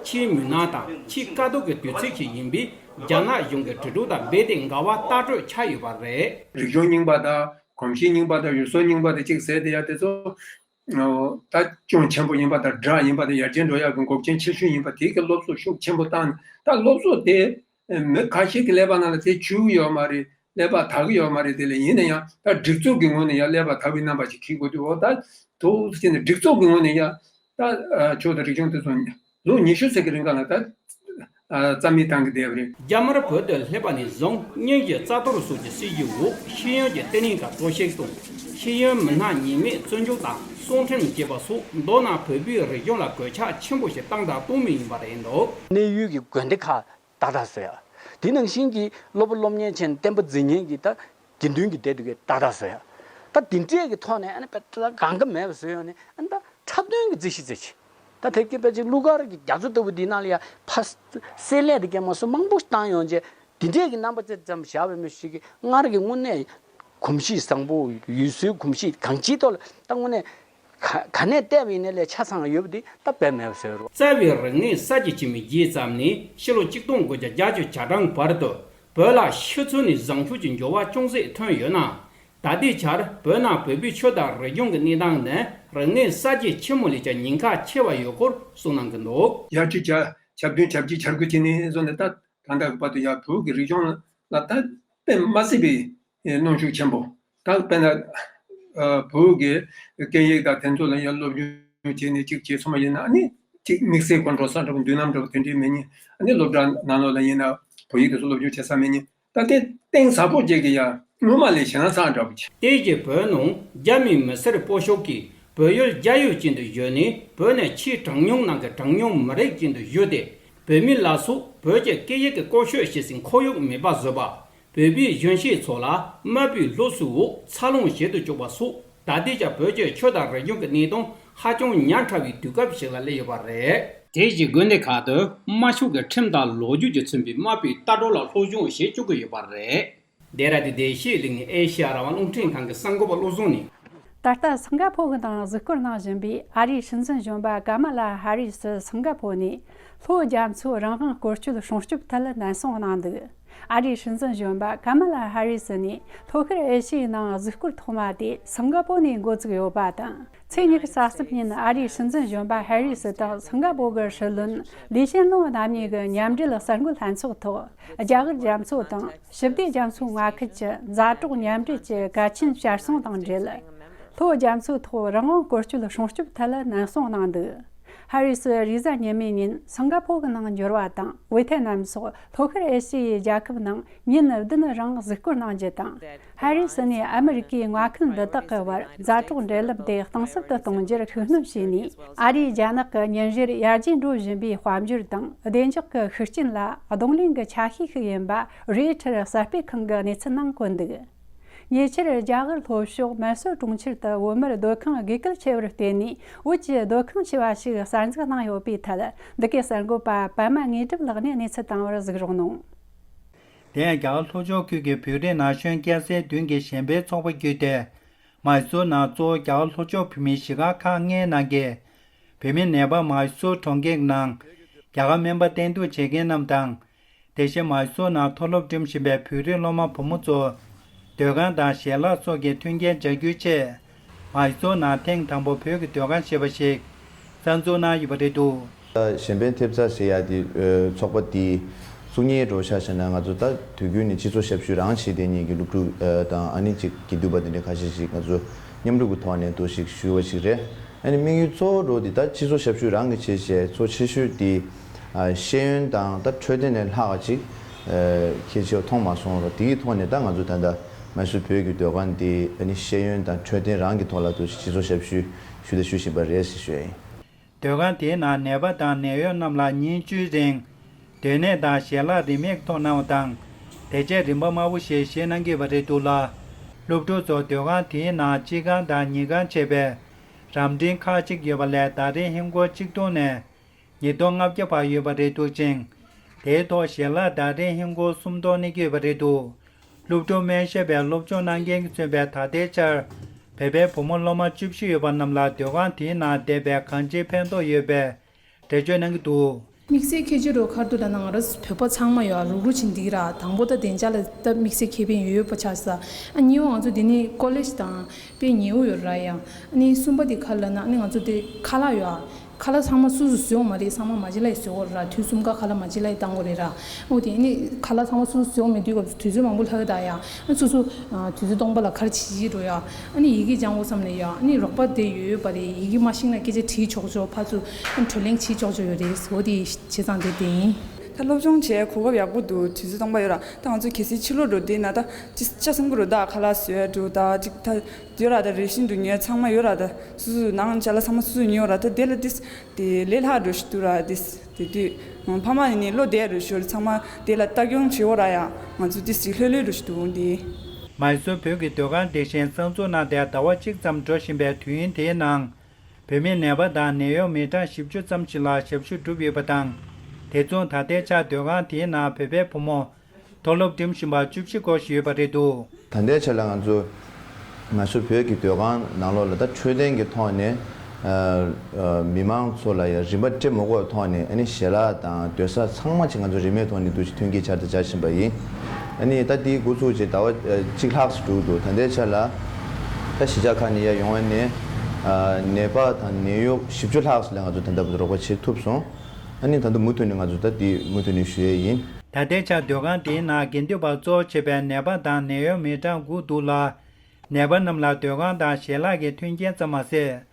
ཆེས་མུན་ནག་དང་ཆེས་དཀའ་སྡུག་གི་དུས་ཚིགས་ཤིག་ཡིན་པས། རྒྱ་ནག་གཞུང་གི་དྲིལ་སྒྲོག་དང་རྦད་དེ་འགལ་བ་ལྟག་སྤྲོད་ཆགས་ཡོད་པ་རེད། རིག་གཞུང་རྙིང་པ་དང་གོམས་གཤིས་རྙིང་པ་དང་ཡུལ་སྲོལ་རྙིང་པ་དེ་གཅིག་ཟེར་དེ་ཡ་དེ་ཚོ་ད་ཅུང་ཆེན་པོ་ཡིན་པ་དང་། སྦྲགས་ཡིན་པ་དང་། ཡར་རྒྱས་འགྲོ་ཡག་གི་འགོག་རྐྱེན་ཆེ་ཤོས་ཡིན་པ། དེ་གི་སློབ་གསོ་ཤུགས་ཆེན་པོ་བཏང་ནས། ད་སློབ་གསོ་དེ་མི་ཁ་ཤས་ཀྱི་ཀླད་པ་ནང་ལ་དེ་འཇུག་ཡོད་མ་རེད། ཀླད་པ་དག་གི་ཡོད་མ་རེད། དེ་ལས་ཡིན་ན་ཡང་ད་སྒྲིག་འཛུགས་ཀྱི་ངོས་ནས་ཡང་ཀླད་པ་དག་པའི་རྣམ་པ་ཞིག་འཁྱེར་དགོས་འདུག་འོ་ད་དུ་ཟེར་ནས་སྒྲིག་འཛུགས་ཀྱི་ངོས་ནས་ཡང་ད་ཨ་ཆོས་དང་རིག་གཞུང་དེ་ཚོ་ལོ་ཉི་ཤུ་ཙམ་གྱི་རིང་ག་ལ་ད་ རྩ་མེད་བཏང་གི་བསྡད་པ་རེད། རྒྱ་དམར་བོད་དུ་སླེབས་པ་ནས་བཟུང་སྔོན་གྱི་རྩ་གཏོར་སོགས་ཀྱི་སྲིད་ཇུས་འོག་ཤེས་ཡོན་གྱི་བརྟན་ལྷིང་ཁག་གཏོར་བཤིག་དང་། ཤེས་ཡོན་མི་སྣ་ཉེས་མེད་བཙོན་འཇུག་དང་གསང་འཕྲིན་བཅད་པ་སོགས་མདོར་ན་བོད་པའི་རིག་གཞུང་ལ་གོད་ཆག་ཆེན་པོ་ཞིག་བཏང་དང་གཏོང་མུས་ཡིན་པ་རེད་འདུག། གནས་ཡུལ་གྱི་དགོན་སྡེ་ཁག་ཏག་ཏག་བཟོ་ཡ། དེ་ནང་བཞིན་གྱི་སློབ་དཔོན་སློབ་གཉེར་ཅན་བསྟན་པ་འཛིན་མཁན་གྱི་ད་དགེ་འདུན་གྱི་སྡེ་དེ་གའི་ཏག་ཏག་བཟོ་ཡ། ད་དེ་འདྲས་ཀྱི་ཐོག་ནས་ཨ་ནི་དཔེ་ད་གང་ག་མེད་པ་བཟོས་ཡོང་ནས་ཨ་ནི་ད་འཁྲབ་སྟོན་གྱི་རྩིས་གཞི་རྩིས་གཞི། ད་དེབ་ཀྱི་དཔེ་ཅིག་གླུ་གར་གྱི་རྒྱ་མཚོ་ལྟ་བུ་འདི་ནང་ལ་ཡ་ཕ་སེ་ལས་དེ་གའི་མ་སུ་མང་པོ་བཏང་ཡོང་རྗེས་དེ་འདྲས་ཀྱི་རྣམ་པ་ཅིག་ཙམ་བཞག་པའི་མི་ཞིག་གིས་སྔར་གྱི་དངོས་གནས་གོམས་གཤིས་བཟང་པོ་ཡུལ་སྲོལ་གོམས་གཤིས་གང་ཅིའི་ཐོག་ལ་ད་དངོས་གནས་ག་ག་ནས་བལྟས་པ་ཡིན་ནའི་ལས་ཆ་ཚང་ཡོད་པ་འདི་ད་དཔེ་མེད་པ་བཟོས་རོགས། རྩ་བའི་རིག་གནས་གསར་བརྗེ་ཆེན་མོའི་རྗེས་ཙམ་ནས་ཕྱི་ལོ་ཆིག་སྟོང་དགུ་བརྒྱ་བརྒྱད་ཅུ་གྱ་གྲངས་བར་དུ་བོད་ལ་ཤི་ཚུལ་ནས་བཟང་ཕྱོགས་ཀྱི་འགྱུར་བ་ཅུང་ཟད་ཐོན་ཡོད་ན། ད་ལྟའི་ཆར་བོད་ནང་བོད་པའི་ཆོས་དང་རིག་གཞུང་གི་གནས་སྟངས་ནི་རིག་གནས་གསར་བརྗེ་ཆེན་མོ་ལས་ཀྱང་ཉེན་ཁ་ཆེ་བ་ཡོད་སྐོར་གསུངས་གནང་གི་འདུག། ཡར་ཁྲིད་བྱ་ཁྱབ་སྟོན་ཁྱབ་ཀྱི་བྱ་དགོས་ཀྱི་ནི་བཟོ་ནས་ད་ད་ལྟ་བར་དུ་ཡང་བོད་ཀྱི་རིག་གཞུང་ལ་ད་དཔེ་མ་སྲིད་པའི་གནོན་ཤུགས་ཆེན་པོ། ད་དཔེར་ན་བོད་ཀྱི་སྐད་ཡིག་དང་དེ་ཚོ་ལ་ཡང་སློབ་སྦྱོང་བྱས་ནས་གཅིག་བྱས་ཚོ་མ་ཡིན་ན་ཨ་ནི་གཅིག་དམིགས་བསལ་ཁོང་ཁྲོ་ས་འདྲ་པོ་མདུན་ལམ་འདྲ་པོ་དེ་འདྲའི་མེད་ཉིན་ཨ་ནི་སློབ་གྲྭ་ནང་ལོགས་ལ་ཡིན་ན་བོད་ཡིག་དེ་ཚོ་སློབ་སྦྱོང་བྱེད་ས་མེད་ཉིན། ད་དེ་གཏིང་ཟབ་པོ་བྱེད་ཀྱི་ཡ་སྔོན་མ་ལས་ཞེ་སྡང་ཚ་འདྲ་པོ་བྱེད། དེ་རྗེས་བོད་ནང་རྒྱ་མིའི་མི་སེར་སྤོ་ཤོག་གིས་བོད་ཡུལ་རྒྱ་ཡུལ་ཅན་དུ་བསྒྱུར་ནས་བོད་ནས་ཕྱིའི་གྲངས་ཉུང་ནང་གི་གྲངས་ཉུང་མི་རིགས་ཅན་དུ་བསྒྱུར་ཏེ་བོད་མི་ལ་སོགས་བོད་ཀྱི་སྐད་ཡིག་གི་བཀོལ་སྤྱོད་བྱེད་སའི་ཁོར་ཡུག་མེད་པ་བཟོས་པ། བོད་པའི་གཞོན་སྐྱེས་ཚོ་ལ་དམའ་བའི་སློབ་གསོའི་འོག་འཚར་ལོངས་བྱེད་དུ་བཅུག་པ་སོགས་ད་ལྟའི་ཆར་བོད་ཀྱི་ཆོས་དང་རིག་གཞུང་གི་གནས་སྟངས་ཧ་ཅང་ཉག་ཕྲ་བའི་དུས་སྐབས་ཤིག་ལ་སླེབས་ཡོད་པ་རེད། དེ་བཞིན་དགོན་སྡེ་ཁག་ཏུ་དམར་ཤོག་གི་ཁྲིམས་དང་ལོ་རྒྱུས་ཀྱིས་མཚོན་པའི་དམར་པོའི་ལྟ་གྲུབ་ལ་སློབ་སྦྱོང་བྱེད་བཅུག་གི་ཡོད་པ་རེད། འདི་ར་དེ་བདེ་སྐྱིད་གླིང་ནས་ཨེ་ཤེ་ཡ་རང་དབང་རླུང་འཕྲིན་ཁང་གི་གསར་འགོད་པ་བློ་བཟང་ནས། ད་ལྟ་སིང་ག་ཕོར་གྱི་ནང་གཟིགས་སྐོར་གནང་བཞིན་པའི་ཨ་རིའི་སྲིད་འཛིན་གཞོན་པ་ཀ་མ་ལ་ཧ་རི་སི་སིང་ག་ཕོར་ནས་ལྷོ་རྒྱ་མཚོའི་རང་དབང་བཀོལ་སྤྱོད་སྲུང་སྐྱོབ་ཐད་ལ་ནན་གསུང་གནང་འདུག། ཨ་རིའི་སྲིད་འཛིན་གཞོན་པ་ཀ་མ་ལ་ཧ་རི་སི་ནས་ལྷོ་ཤར་ཨེ་ཤི་ཡའི་ནང་གཟིགས་སྐོར་ཐོག་མ་དེ་སིང་ག་ཕོར་ནས་འགོ་བཙུགས་ཡོད་པ་དང་། ཚེས་ཉི་ཤུ་རྩ་གསུམ་ཉིན་ཨ་རིའི་སྲིད་འཛིན་གཞོན་པ་ཧེ་རི་སི་དང་སིང་ག་པོ་གི་སྲིད་བློན་ལི་ཤན་ལུང་རྣམ་གཉིས་ཀྱི་མཉམ་འབྲེལ་གསར་འགོད་ལྷན་ཚོགས་ཐོག་རྒྱ་གར་རྒྱ་མཚོ་དང་ཞི་བདེ་རྒྱ་མཚོའི་མངའ་ཁུལ་གྱི་མཛའ་གྲོགས་མཉམ་འབྲེལ་གྱི་གལ་ཆེན་བསྐྱར་གསོ་དང་འབྲེལ། ལྷོ་རྒྱ་མཚོའི་ཐོག་རང་དབང་བཀོལ་སྤྱོད་སྲུང་སྐྱོབ་ཐད་ལ་ནན་གསུང་གནང་འདུག། ཧ་རི་སི་རེས་གཟའ་ཉི་མའི་ཉིན་སིང་ག་པོ་གི་ནང་འབྱོར་བ་དང་ཝེ་ཐེ་ནམ་སོགས་ལྷོ་ཤར་ཨེ་ཤི་ཡའི་རྒྱལ་ཁབ་ནང་ཉིན་བདུན་རིང་གཟིགས་སྐོར་གནང་རྒྱུ་དང་། ཧ་རི་སི་ནས་ཨ་མི་རི་ཀའི་མངའ་ཁུལ་འདི་དག་གི་བར་མཛའ་གྲོགས་འབྲེལ་ལམ་དེ་གཏིང་ཟབ་ཏུ་གཏོང་རྒྱུར་ཤུགས་སྣོན་བྱས་ནས། ཨ་རིའི་རྒྱ་ནག་གི་ཉིན་བཞིར་ཡར་རྒྱས་འགྲོ་བཞིན་པའི་དཔལ་འབྱོར་དང་བདེ་འཇགས་ཀྱི་ཤུགས་རྐྱེན་ལ་གདོང་ལེན་གྱི་ཆ་ཤས་ཤིག་ཡིན་པ་རོའི་ཊར་གསར་སྤེལ་ཁང་གི་གནས་ཚུལ་ནང་བཀོད་འདུག། ཉེ་ཆར་རྒྱ་གར་ལྷོ་ཕྱོགས་མན་སོར་གྲོང་ཁྱེར་དུ་བོད་མིར་སྡོད་ཁང་དགོས་གལ་ཆེ་བར་བརྟེན་ནས་བོད་ཀྱི་སྡོད་ཁང་ཆེ་བ་ཞིག་གསར་འཛུགས་གནང་ཡོད་པའི་ཐད། འདི་གའི་གསར་འགོད་པ་པད་མ་དངོས་གྲུབ་ལགས་ནས་གནས་ཚུལ་བཏང་བར་གཟིགས་རོགས་གནང་། དེ་ཡང་རྒྱ་གར་ལྷོ་ཕྱོགས་ཁུལ་གྱི་བོད་རིགས་ན་གཞོན་སྐྱ་སེར་བདུན་གྱི་གཞན་ཕན་ཚོགས་པ་བརྒྱུད་དེ། མཱི་སོར་ནང་གཙོ་བོ་རྒྱ་གར་ལྷོ་ཕྱོགས་བོད་མིའི་གཞིས་སྒར་ཁག་ལྔའི་ནང་གི་བོད་མི་ནད་པ་མཱི་སོར་གྲོང་ཁྱེར་ནང་རྒྱ་གར་སྨན་པ་བསྟེན་གཏུག་བྱེད་མཁན་རྣམས་དང་། དེ་བཞིན་མཱི་སོར་ནང་མཐོ་སློབ་འགྲིམ་བཞིན་པའི་བོད་རིགས་སློབ་མ་བུ་མོ་ཚོ་སྡོད་ཁང་དང་ཞལ་ལག་སོགས་ཀྱི་མཐུན་རྐྱེན་སྦྱར་རྒྱུའི་ཆེད། མཱི་སོར་ནང་ཐེངས་དང་པོ་བོད་ཀྱི་སྡོད་ཁང་ཞེས་པ་ཞིག་གསར་འཛུགས་གནང་ཡོད་པ་རེད་འདུག། གཞན་ཕན་ཐེབས་རྩ་ཟེར་ཡ་དེ་ཚོགས་པ་དེ་བཙུགས་སྙིང་འདོད་ཆགས་བྱས་ན་ང་ཚོ་ད་དུས་རྒྱུན་ནས་སྤྱི་ཚོགས་ཞབས་ཞུ་རང་བྱེད་བསྡད་མཁན་གྱི་སློབ་ཕྲུག་དང་ཨ་ནི་ཅིག་དགེ་འདུན་པ་དེ་འདྲ་ཁ་ཤས་ཤིག་ང་ཚོ་མཉམ་རུབ་ཀྱི་ཐོག་ནས་འདུ་ཞིག་ཞུས་པ་ཞིག་རེད། ཨ་ནི་དམིགས་ཡུལ་གཙོ་བོ་འདྲ་བོ་དེ་ད་སྤྱི་ཚོགས་ཞབས་ཞུ་རང་གིས་བྱས་བྱས་གཙོ་ཆེ་ཤོས་དེ་ཤེས་ཡོན་དང་ད་འཕྲོད་བསྟེན་ལས་ལྷག་པ་ཅིག་གལ་ཆེ་བ་མཐོང་མ་སོང་རོགས། དེའི་ཐོག་ནས་ད་ང་ཚོ་ད་ལྟ་མཱི་སོར་བོད་ཀྱི་སྡོད་ཁང་དེ་ཨ་ནི་ཤེས་ཡོན་དང་འཕྲོད་བསྟེན་རང་གི་ཐོག་ལ་འདུ་སྤྱི་ཚོགས་ཞབས་ཞུ་ཞུ་དང་ཞུ་བཞིན་པ་རེད་ཞེས་ཞུ་ཡ་ཡིན། སྡོད་ཁང་དེའི་ནང་ནད་པ་དང་ནད་གཡོག་རྣམས་ལ་ཉིན་བཅུའི་རིང་སྡོད་གནས་དང་ཞལ་ལག་རིན་མེད་ཐོབ་གནང་བ་དང་། བདེ་སྐྱིད་རིམ་པ་དམའ་བོ་ཞེས་བཞེས་གནང་གི་ཡོད་པ་རེད་འདུག་ལ། སློབ་ཕྲུག་ཚོ་སྡོད་ཁང་དེའི་ནང་སྤྱི་ཁང་དང་ཉལ་ཁང་བྱས་པའི་རབ་འབྲིང་ཁག་ཅིག་ཡོད་པ་ལས་ཟླ་རེའི་ཧིན་སྒོར་ཆིག་སྟོང་ནས་ཉིས་སྟོང་ལྔ་བརྒྱ་བར་ཡོད་པ་རེད་འདུག་ཅིང་། དེའི་ཐོག་ཞལ་ལག་ཟླ་རེའི་ཧིན་སྒོར་སུམ་སྟོང་གནས་ཀྱི་ཡོད་པ་རེད་འདུག། སློབ་ཕྲུག་སྨན་ཞབས་པའི་སློབ་སྦྱོང་གནང་མཁན་གྱིས་མཚོན་པའི་ད་ལྟའི་ཆར་བོད་པའི་བུ་མོ་སློབ་མ་བཅུ་བཞི་ཡོད་པ་རྣམས་ལ་སྡོད་ཁང་དེའི་ནང་བསྡད་པའི་གང་ཅིའི་ཕན་ཐོགས་ཡོད་པའི་འགྲེལ་བརྗོད་གནང་གི་འདུག། དམིགས་བསལ་ཁྱད་ཆོས་རོ་ཁར་དུ་ལ་ན་ང་རང་བོད་པ་ཚང་མ་ཡོད་རུག་རུག་ཕྱིན་འདི་ར་དང་པོ་ད་བདེ་འཇགས་ལ་ད་དམིགས་བསལ་ཁེ་ཕན་ཡོད་ཡོད་པ་ཆགས་ས། ཨ་གཉིས་པ་ང་ཚོ་འདི་ནི་ཀོ་ལེཇ་དང་དཔེ་ཉེ་བོ་ཡོད་ར་ཡ། ཨ་ནི་གསུམ་པ་འདི་ཁར་ལ་ན་ཨ་ནི་ང་ཚོ་འདི་ཁ་ལག་ཡོད་ཨ། ཁ་ལག་ཚང་མ་སུ་སུ་བཟོ་ཡོང་མ་རེད། ཚང་མ་མ་ཅི་ལ་ཡི་བཟོ་དགོས་ར། དུས་གསུམ་ཀ་ཁ་ལག་མ་ཅི་ལ་ཡི་བཏང་དགོས་རེད་ར། འོ་དེ་ནི་ཁ་ལག་ཚང་མ་སུ་སུ་བཟོ་ཡོང་མེད་དུས་སྐབས་སུ་དུས་ཚོད་མང་པོ་ལྷག་ད་ཡ། ཨ་སུ་སུ་དུས་ཚོད་སྟོང་པ་ལ་ཁར་བྱེད་ཀྱི་འགྲོ་ཡ། ཨ་ནི་ཡི་གེ་སྦྱང་དགོས་བསམ་ནས་ཡ། ཨ་ནི་རོགས་པ་དེ་ཡོད་ཡོད་པ་རེད། ཡི་གེ་མ་ཤེས་ན་སྐད་ཆ་དྲིས་ཆོག་ཆོག་ཕར་ཚུར་ཨ་ནི་བགྲོ་གླེང་བྱེད་ཆོག་ཆོག་ཡོད་རེད། འོ་དེ་བྱས་ཙང་དེ་དེ་ཡིན། ད་སློབ་སྦྱོང་བྱས་གོ་སྐབས་ཡག་པོ་འདུག་དུས་ཚོད་སྟོང་པ་ཡོད་ར། ད་ང་ཚོ་གལ་སྲིད་ཕྱི་ལོགས་འགྲོ་དུས་ན་ད་ཅི་ཆ་ཚང་གི་རུ་ད་ཁ་ལག་བཟོས་འགྲོ་ད་ཅིག་ད་ཡོད་ར། ད་རེ་ཞིག་འགྲོ་ཉེན་ཚང་མ་ཡོད་ར། ད་སུ་སུ་ནང་ཅ་ལག་ཚང་མ་སུ་སུ་ཉོས་ར། ད་དེ་ལ་ཏིས་དེ་ལས་སླ་འགྲོ་ཞིག་འདུག་ར། ཏིས་དེ་དུས་ཕ་མ་ནས་བློ་བདེ་འགྲོ་ཞོར་ཚང་མ་དེ་ལ་ལྟ་སྐྱོང་བྱེད་འོ་ར། ཡ་ང་ཚོ་ཏིས་ཅིག་ལྷོད་ལྷོད་འགྲོ་ཞིག་འདུག་འདི། མའི་སོར་བོད་ཀྱི་སྡོད་ཁང་དེ་བཞིན་གསར་འཛུགས་གནང་སྟེ་ཟླ་བ་གཅིག་ཙམ་འགྲོ་བཞིན་པའི་དུས་ཡུན་དེའི་ནང་། བོད་མིའི་ནད་པ་དང་ནད་གཡོག་མི་གྲངས་བཞི་བཅུ་ཙམ་ཞིག་ལ་ཞབས་ཞུ་བསྒྲུབས་ཡོད་པ་དང་། དེ་མཚུངས་ད་ལྟའི་ཆར་སྡོད་ཁང་དེའི་ནང་བོད་པའི་བུ་མོ་མཐོ་སློབ་འགྲིམ་བཞིན་པ་བཅུ་བཞི་སྐོར་ཞིག་ཡོད་པ་རེད་འདུག་ད་ལྟའི་ཆར་ལ་ང་ཚོ་མའི་སོར་བོད་ཀྱི་སྡོད་ཁང་ནང་ལོགས་ལ་ད་འཕྲོད་བསྟེན་གྱི་ཐོག་ནས་ཨ་ཨ་མི་མང་ཚོ་ལ་ཡང་རིན་པ་སྤྲད་མ་དགོས་པའི་ཐོག་ནས་ཨ་ནི་ཞལ་ལག་དང་སྡོད་ས་ཚང་མ་ཅིག་ང་ཚོ་རིན་མེད་ཐོག་ནས་འདུག་ཅིག་ཐོན་སྐྱེད་བྱ་དང་བྱ་བཞིན་པ་ཡིན། ཨ་ནི་ད་དེའི་འགོ་ཚུགས་ཅིག་ཟླ་བ་ཨ་གཅིག་ལྷག་ཙམ་འགྲོ་གི་འདུག་ད་ལྟའི་ཆར་ལ་ད་གཞིས་ཆགས་ཁག་ནས་ཡར་ཡོང་བ་ནས་ཨ་ནད་པ་དང་ནད་གཡོག་བཞི་བཅུ་ལྷག་ཙམ་ལ་ང་ཚོ་ད་ལྟ་བར་དུ་རོགས་པ་བྱེད་ཐུབ་སོང་། ཨ་ནི་ད་ལྟ་མུ་མཐུད་ནས་ང་ཚོ་ད་དེ་མུ་མཐུད་ནས་ཞུ་ཡས་ཡིན། ད་ལྟའི་ཆར་སྡོད་ཁང་དེའི་ནང་དགེ་འདུན་པ་གཙོ་བྱས་པའི་ནད་པ་དང་ནད་གཡོག་མི་གྲངས་དགུ་འདུག་ལ། ནད་པ་རྣམས་ལ་སྡོད་ཁང་དང་ཞལ་ལག་གི་མཐུན་རྐྱེན་ཙམ་མ་ཟད།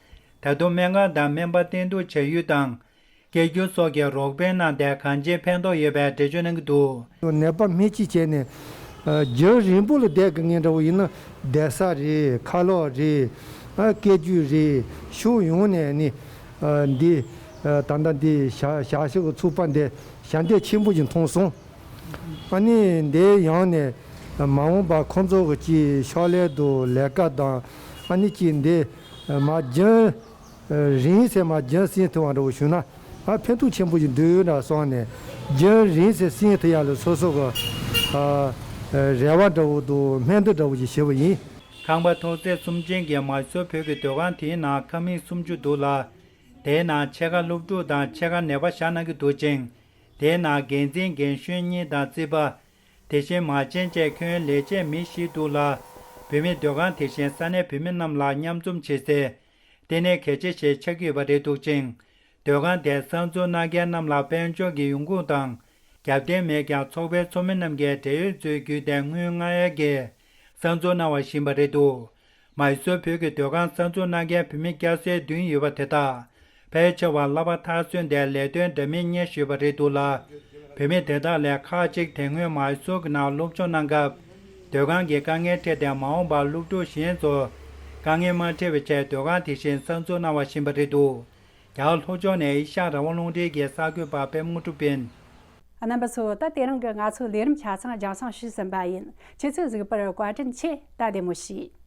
ད་དུང་སྨན་ཁང་དང་སྨན་པ་བསྟེན་གཏུག་བྱ་ཡུལ་དང་། སྐད་སྒྱུར་སོགས་ཀྱི་རོགས་ཕན་གནང་སྟེ་གང་ཅིའི་ཕན་ཐོགས་ཡོད་པའི་འགྲེལ་བརྗོད་གནང་གི་འདུག་ནད་པ་སྨན་བཅོས་བྱས་ནས་རྒྱུན་རིང་པོ་ལ་བསྡད་དགོས་ངེས་འདྲ་བོ་ཡིན་ན་བསྡད་ས་རེད། ཁ་ལག་རེད། སྐད་སྒྱུར་རེད། ཕྱོགས་ཡོངས་ནས་ནི་འདི་ད་ལྟ་འདི་བྱ་བྱ་གཞག་གི་ཚོགས་པ་འདི་ཞབས་འདེགས་ཆེན་པོ་ཞིག་མཐོང་སོང་། ཨ་ནི་འདི་ཡང་ནས་མ་འོངས་པ་ཁོང་ཚོ་གི་ཅིག་ཕྱག་ལས་དང་ལས་ཀ་དང་ཨ་ནི་ཅིག་འདི་མ་རྒྱུན་རིང་ཟེར་མ་རྒྱུན་སྲིང་ཐུབ་པ་འདྲ་བོ་བྱུང་ན་ཨ་ཕན་ཐོགས་ཆེན་པོ་ཞིག་འདུག་འདྲ་སོང་ནས་རྒྱུན་རིང་ཟེར་སྲིང་ཐུབ་ཡ་ལ་སོ་སོ་གི་ཨ་རེ་བ་འདྲ་བོ་དང་སྨོན་འདུན་འདྲ་བོ་ཞིག་ཞུ་བ་ཡིན། ཁང་པ་ཐོག་བརྩེགས་གསུམ་ཅན་གྱི་མའི་སོར་བོད་ཀྱི་སྡོད་ཁང་དེའི་ནང་ཁང་མིག་སུམ་ཅུ་འདུག་ལ། དེའི་ནང་ཕྱེད་ཀ་སློབ་ཕྲུག་དང་ཕྱེད་ཀ་ནད་པ་བཞག་གནང་གི་འདུག་ཅིང་། དེའི་ནང་འགན་འཛིན་རྒན་གཞོན་གཉིས་དང་རྩིས་པ། དེ་བཞིན་མ་བྱན་བཅས་ཁྱོན་ལས་བྱེད་མི་བཞི་འདུག་ལ། བུད་མེད་སྡོད་ཁང་དེ་བཞིན་ས་གནས་བུད་མེད་རྣམས་ལ་མཉམ་འཛོམས་བྱེད་སའི་ལྟེ་གནས་གལ་ཆེ་ཞིག་ཆགས་ཀྱི་ཡོད་པ་རེད་འདུག་ཅིང་། སྡོད་ཁང་དེར་གསར་འཛུགས་གནང་མཁན་རྣམས་ལ་དཔལ་འབྱོར་གྱི་ཡོང་ཁུངས་དང་རྒྱབ་རྟེན་མེད་ཀྱང་ཚོགས་པའི་ཚོགས་མི་རྣམས་ཀྱིས་འབྲེལ་ཡོད་ཚོའི་བརྒྱུད་དེ་དངུལ་མངགས་ཡས་ཀྱི་གསར་འཛུགས་གནང་བ་ཞིག་ཡིན་པ་རེད་འདུག་མའི་སོར་བོད་ཀྱི་སྡོད་ཁང་གསར་འཛུགས་གནང་མཁན་བུད་མེད་སྐྱ་སེར་བདུན་ཡོད་པ་དེ་དག་ཕལ་ཆེ་བ་གླ་པ་མཐར་སོན་ཏེ་ལས་དོན་འདྲ་མིན་གཉེར་བཞིན་པ་རེད་འདུག་ལ། བུད་མེད་དེ་དག་ལས་ཁག་ཅིག་དེ་སྔོན་མའི་སོར་གྱི་ནང་སློབ་སྦྱོང་གནང་སྐབས་སྡོད་ཁང་གི་དཀའ་ངལ་འཕྲད་དེ་མ་འོངས་པར་སློབ་ཕྲུག་གཞན་ཚོར་དཀའ་ངལ་མ་འཕྲད་པའི་ཆེད་སྡོད་ཁང་དེ་བཞིན་གསར་འཛུགས་གནང་བ་ཞིག་ཡིན་པ་རེད་འདུག་རྒྱ་གར་ལྷོ་ཕྱོགས་ནས་ཨེ་ཤ་ཡ་རང་དབང་རླུང་འཕྲིན་གྱི་གསར་འགོད་པ་པད་མ་དངོས་གྲུབ་ཡིན། རྣམ་པ་ཚོ། ད་དེ་རིང་གི་ང་ཚོའི་ལས་རིམ་ཆ་ཚང་རྒྱང་སྲིང་ཞུས་ཟིན་པ་ཡིན། ཁྱེད་ཚོས་གཟིགས་པར་བཀའ་དྲིན་ཆེ། ད་བདེ་མོ་བྱོས།